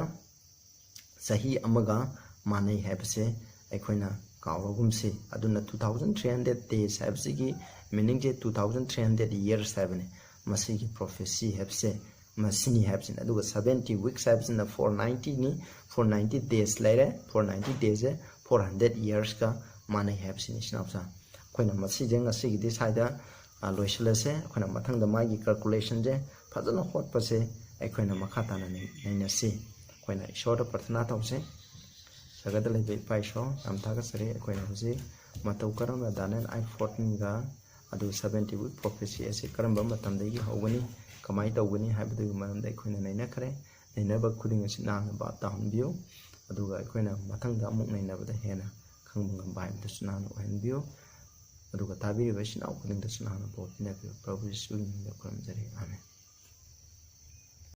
ꯆꯍꯤ ꯑꯃꯒ ꯃꯥꯟꯅꯩ ꯍꯥꯏꯕꯁꯦ ꯑꯩꯈꯣꯏꯅ ꯀꯥꯎꯔꯒꯨꯝꯁꯤ꯫ ꯑꯗꯨꯅ two thousand three hundred days ꯍꯥꯏꯕꯁꯤꯒꯤ meaningꯁꯦ two thousand three hundred years ꯍꯥꯏꯕꯅꯤ꯫ ꯃꯁꯤꯒꯤ prophecy ꯍꯥꯏꯕꯁꯦ ꯃꯁꯤꯅꯤ ꯍꯥꯏꯕꯁꯤꯅꯤ꯫ ꯑꯗꯨꯒ seventy weeks ꯍꯥꯏꯕꯁꯤꯅ four ninetyꯅꯤ꯫ Four ninety days ꯂꯩꯔꯦ꯫ Four ninety dayꯁꯦ four hundred yearsꯀ ꯃꯥꯟꯅꯩ ꯍꯥꯏꯕꯁꯤꯅꯤ, ꯏꯆꯤꯟ ꯏꯅꯥꯎꯁꯥ꯫ ꯑꯩꯈꯣꯏꯅ ꯃꯁꯤꯁꯦ ꯉꯁꯤꯒꯤꯗꯤ ꯁ꯭ꯋꯥꯏꯗ, ꯑ, ꯂꯣꯏꯁꯤꯜꯂꯁꯦ꯫ ꯑꯩꯈꯣꯏꯅ ꯃꯊꯪꯗ ꯃꯥꯒꯤ calculationꯁꯦ ꯐꯖꯅ ꯍꯣꯠꯄꯁꯦ ꯑꯩꯈꯣꯏꯅ ꯃꯈꯥ ꯇꯥꯅ ꯅꯩ- ꯅꯩꯅꯁꯤ꯫ ꯑꯩꯈꯣꯏꯅ ꯏꯁꯣꯔꯗ ꯄ꯭ꯔꯊꯅꯥ ꯇꯧꯁꯤ꯫ ꯁꯔꯒꯗ ꯂꯩꯕ ꯏꯄꯥ ꯏꯁꯣꯔ, ꯌꯥꯝ ꯊꯥꯒꯠꯆꯔꯤ꯫ ꯑꯩꯈꯣꯏꯅ ꯍꯧꯖꯤꯛ ꯃꯇꯧ ꯀꯔꯝꯅ Daniel eight fourteenꯒ ꯑꯗꯨ seventy week prophecy ꯑꯁꯤ ꯀꯔꯝꯕ ꯃꯇꯝꯗꯒꯤ ꯍꯧꯒꯅꯤ, ꯀꯃꯥꯏꯅ ꯇꯧꯒꯅꯤ ꯍꯥꯏꯕꯗꯨꯒꯤ ꯃꯔꯝꯗ ꯑꯩꯈꯣꯏꯅ ꯅꯩꯅꯈ꯭ꯔꯦ꯫ ꯅꯩꯅꯕ ꯈꯨꯗꯤꯡ ꯑꯁꯤ ꯅꯍꯥꯛꯅ ꯚꯥꯞ ꯇꯥꯍꯟꯕꯤꯌꯨ, ꯑꯗꯨꯒ ꯑꯩꯈꯣꯏꯅ ꯃꯊꯪꯗ ꯑꯃꯨꯛ ꯅꯩꯅꯕꯗ ꯍꯦꯟꯅ ꯈꯪꯕ ꯉꯝꯕ ꯍꯥꯏꯕꯗꯨꯁꯨ ꯅꯍꯥꯛꯅ ꯑꯣꯏꯍꯟꯕꯤꯌꯨ꯫ ꯑꯗꯨꯒ ꯇꯥꯕꯤꯔꯤꯕ ꯏꯆꯤꯟ ꯏꯅꯥꯎ ꯈꯨꯗꯤꯡꯗꯁꯨ ꯅꯍꯥꯛꯅ ꯕꯣꯔ ꯄꯤꯅꯕꯤꯌꯨ꯫ ꯄ꯭ꯔꯚꯨ ꯌꯤꯁꯨꯒꯤ ꯃꯤꯡꯗ ꯈꯨꯔꯨꯝꯖꯔꯤ, ꯑꯥꯃꯦꯟ꯫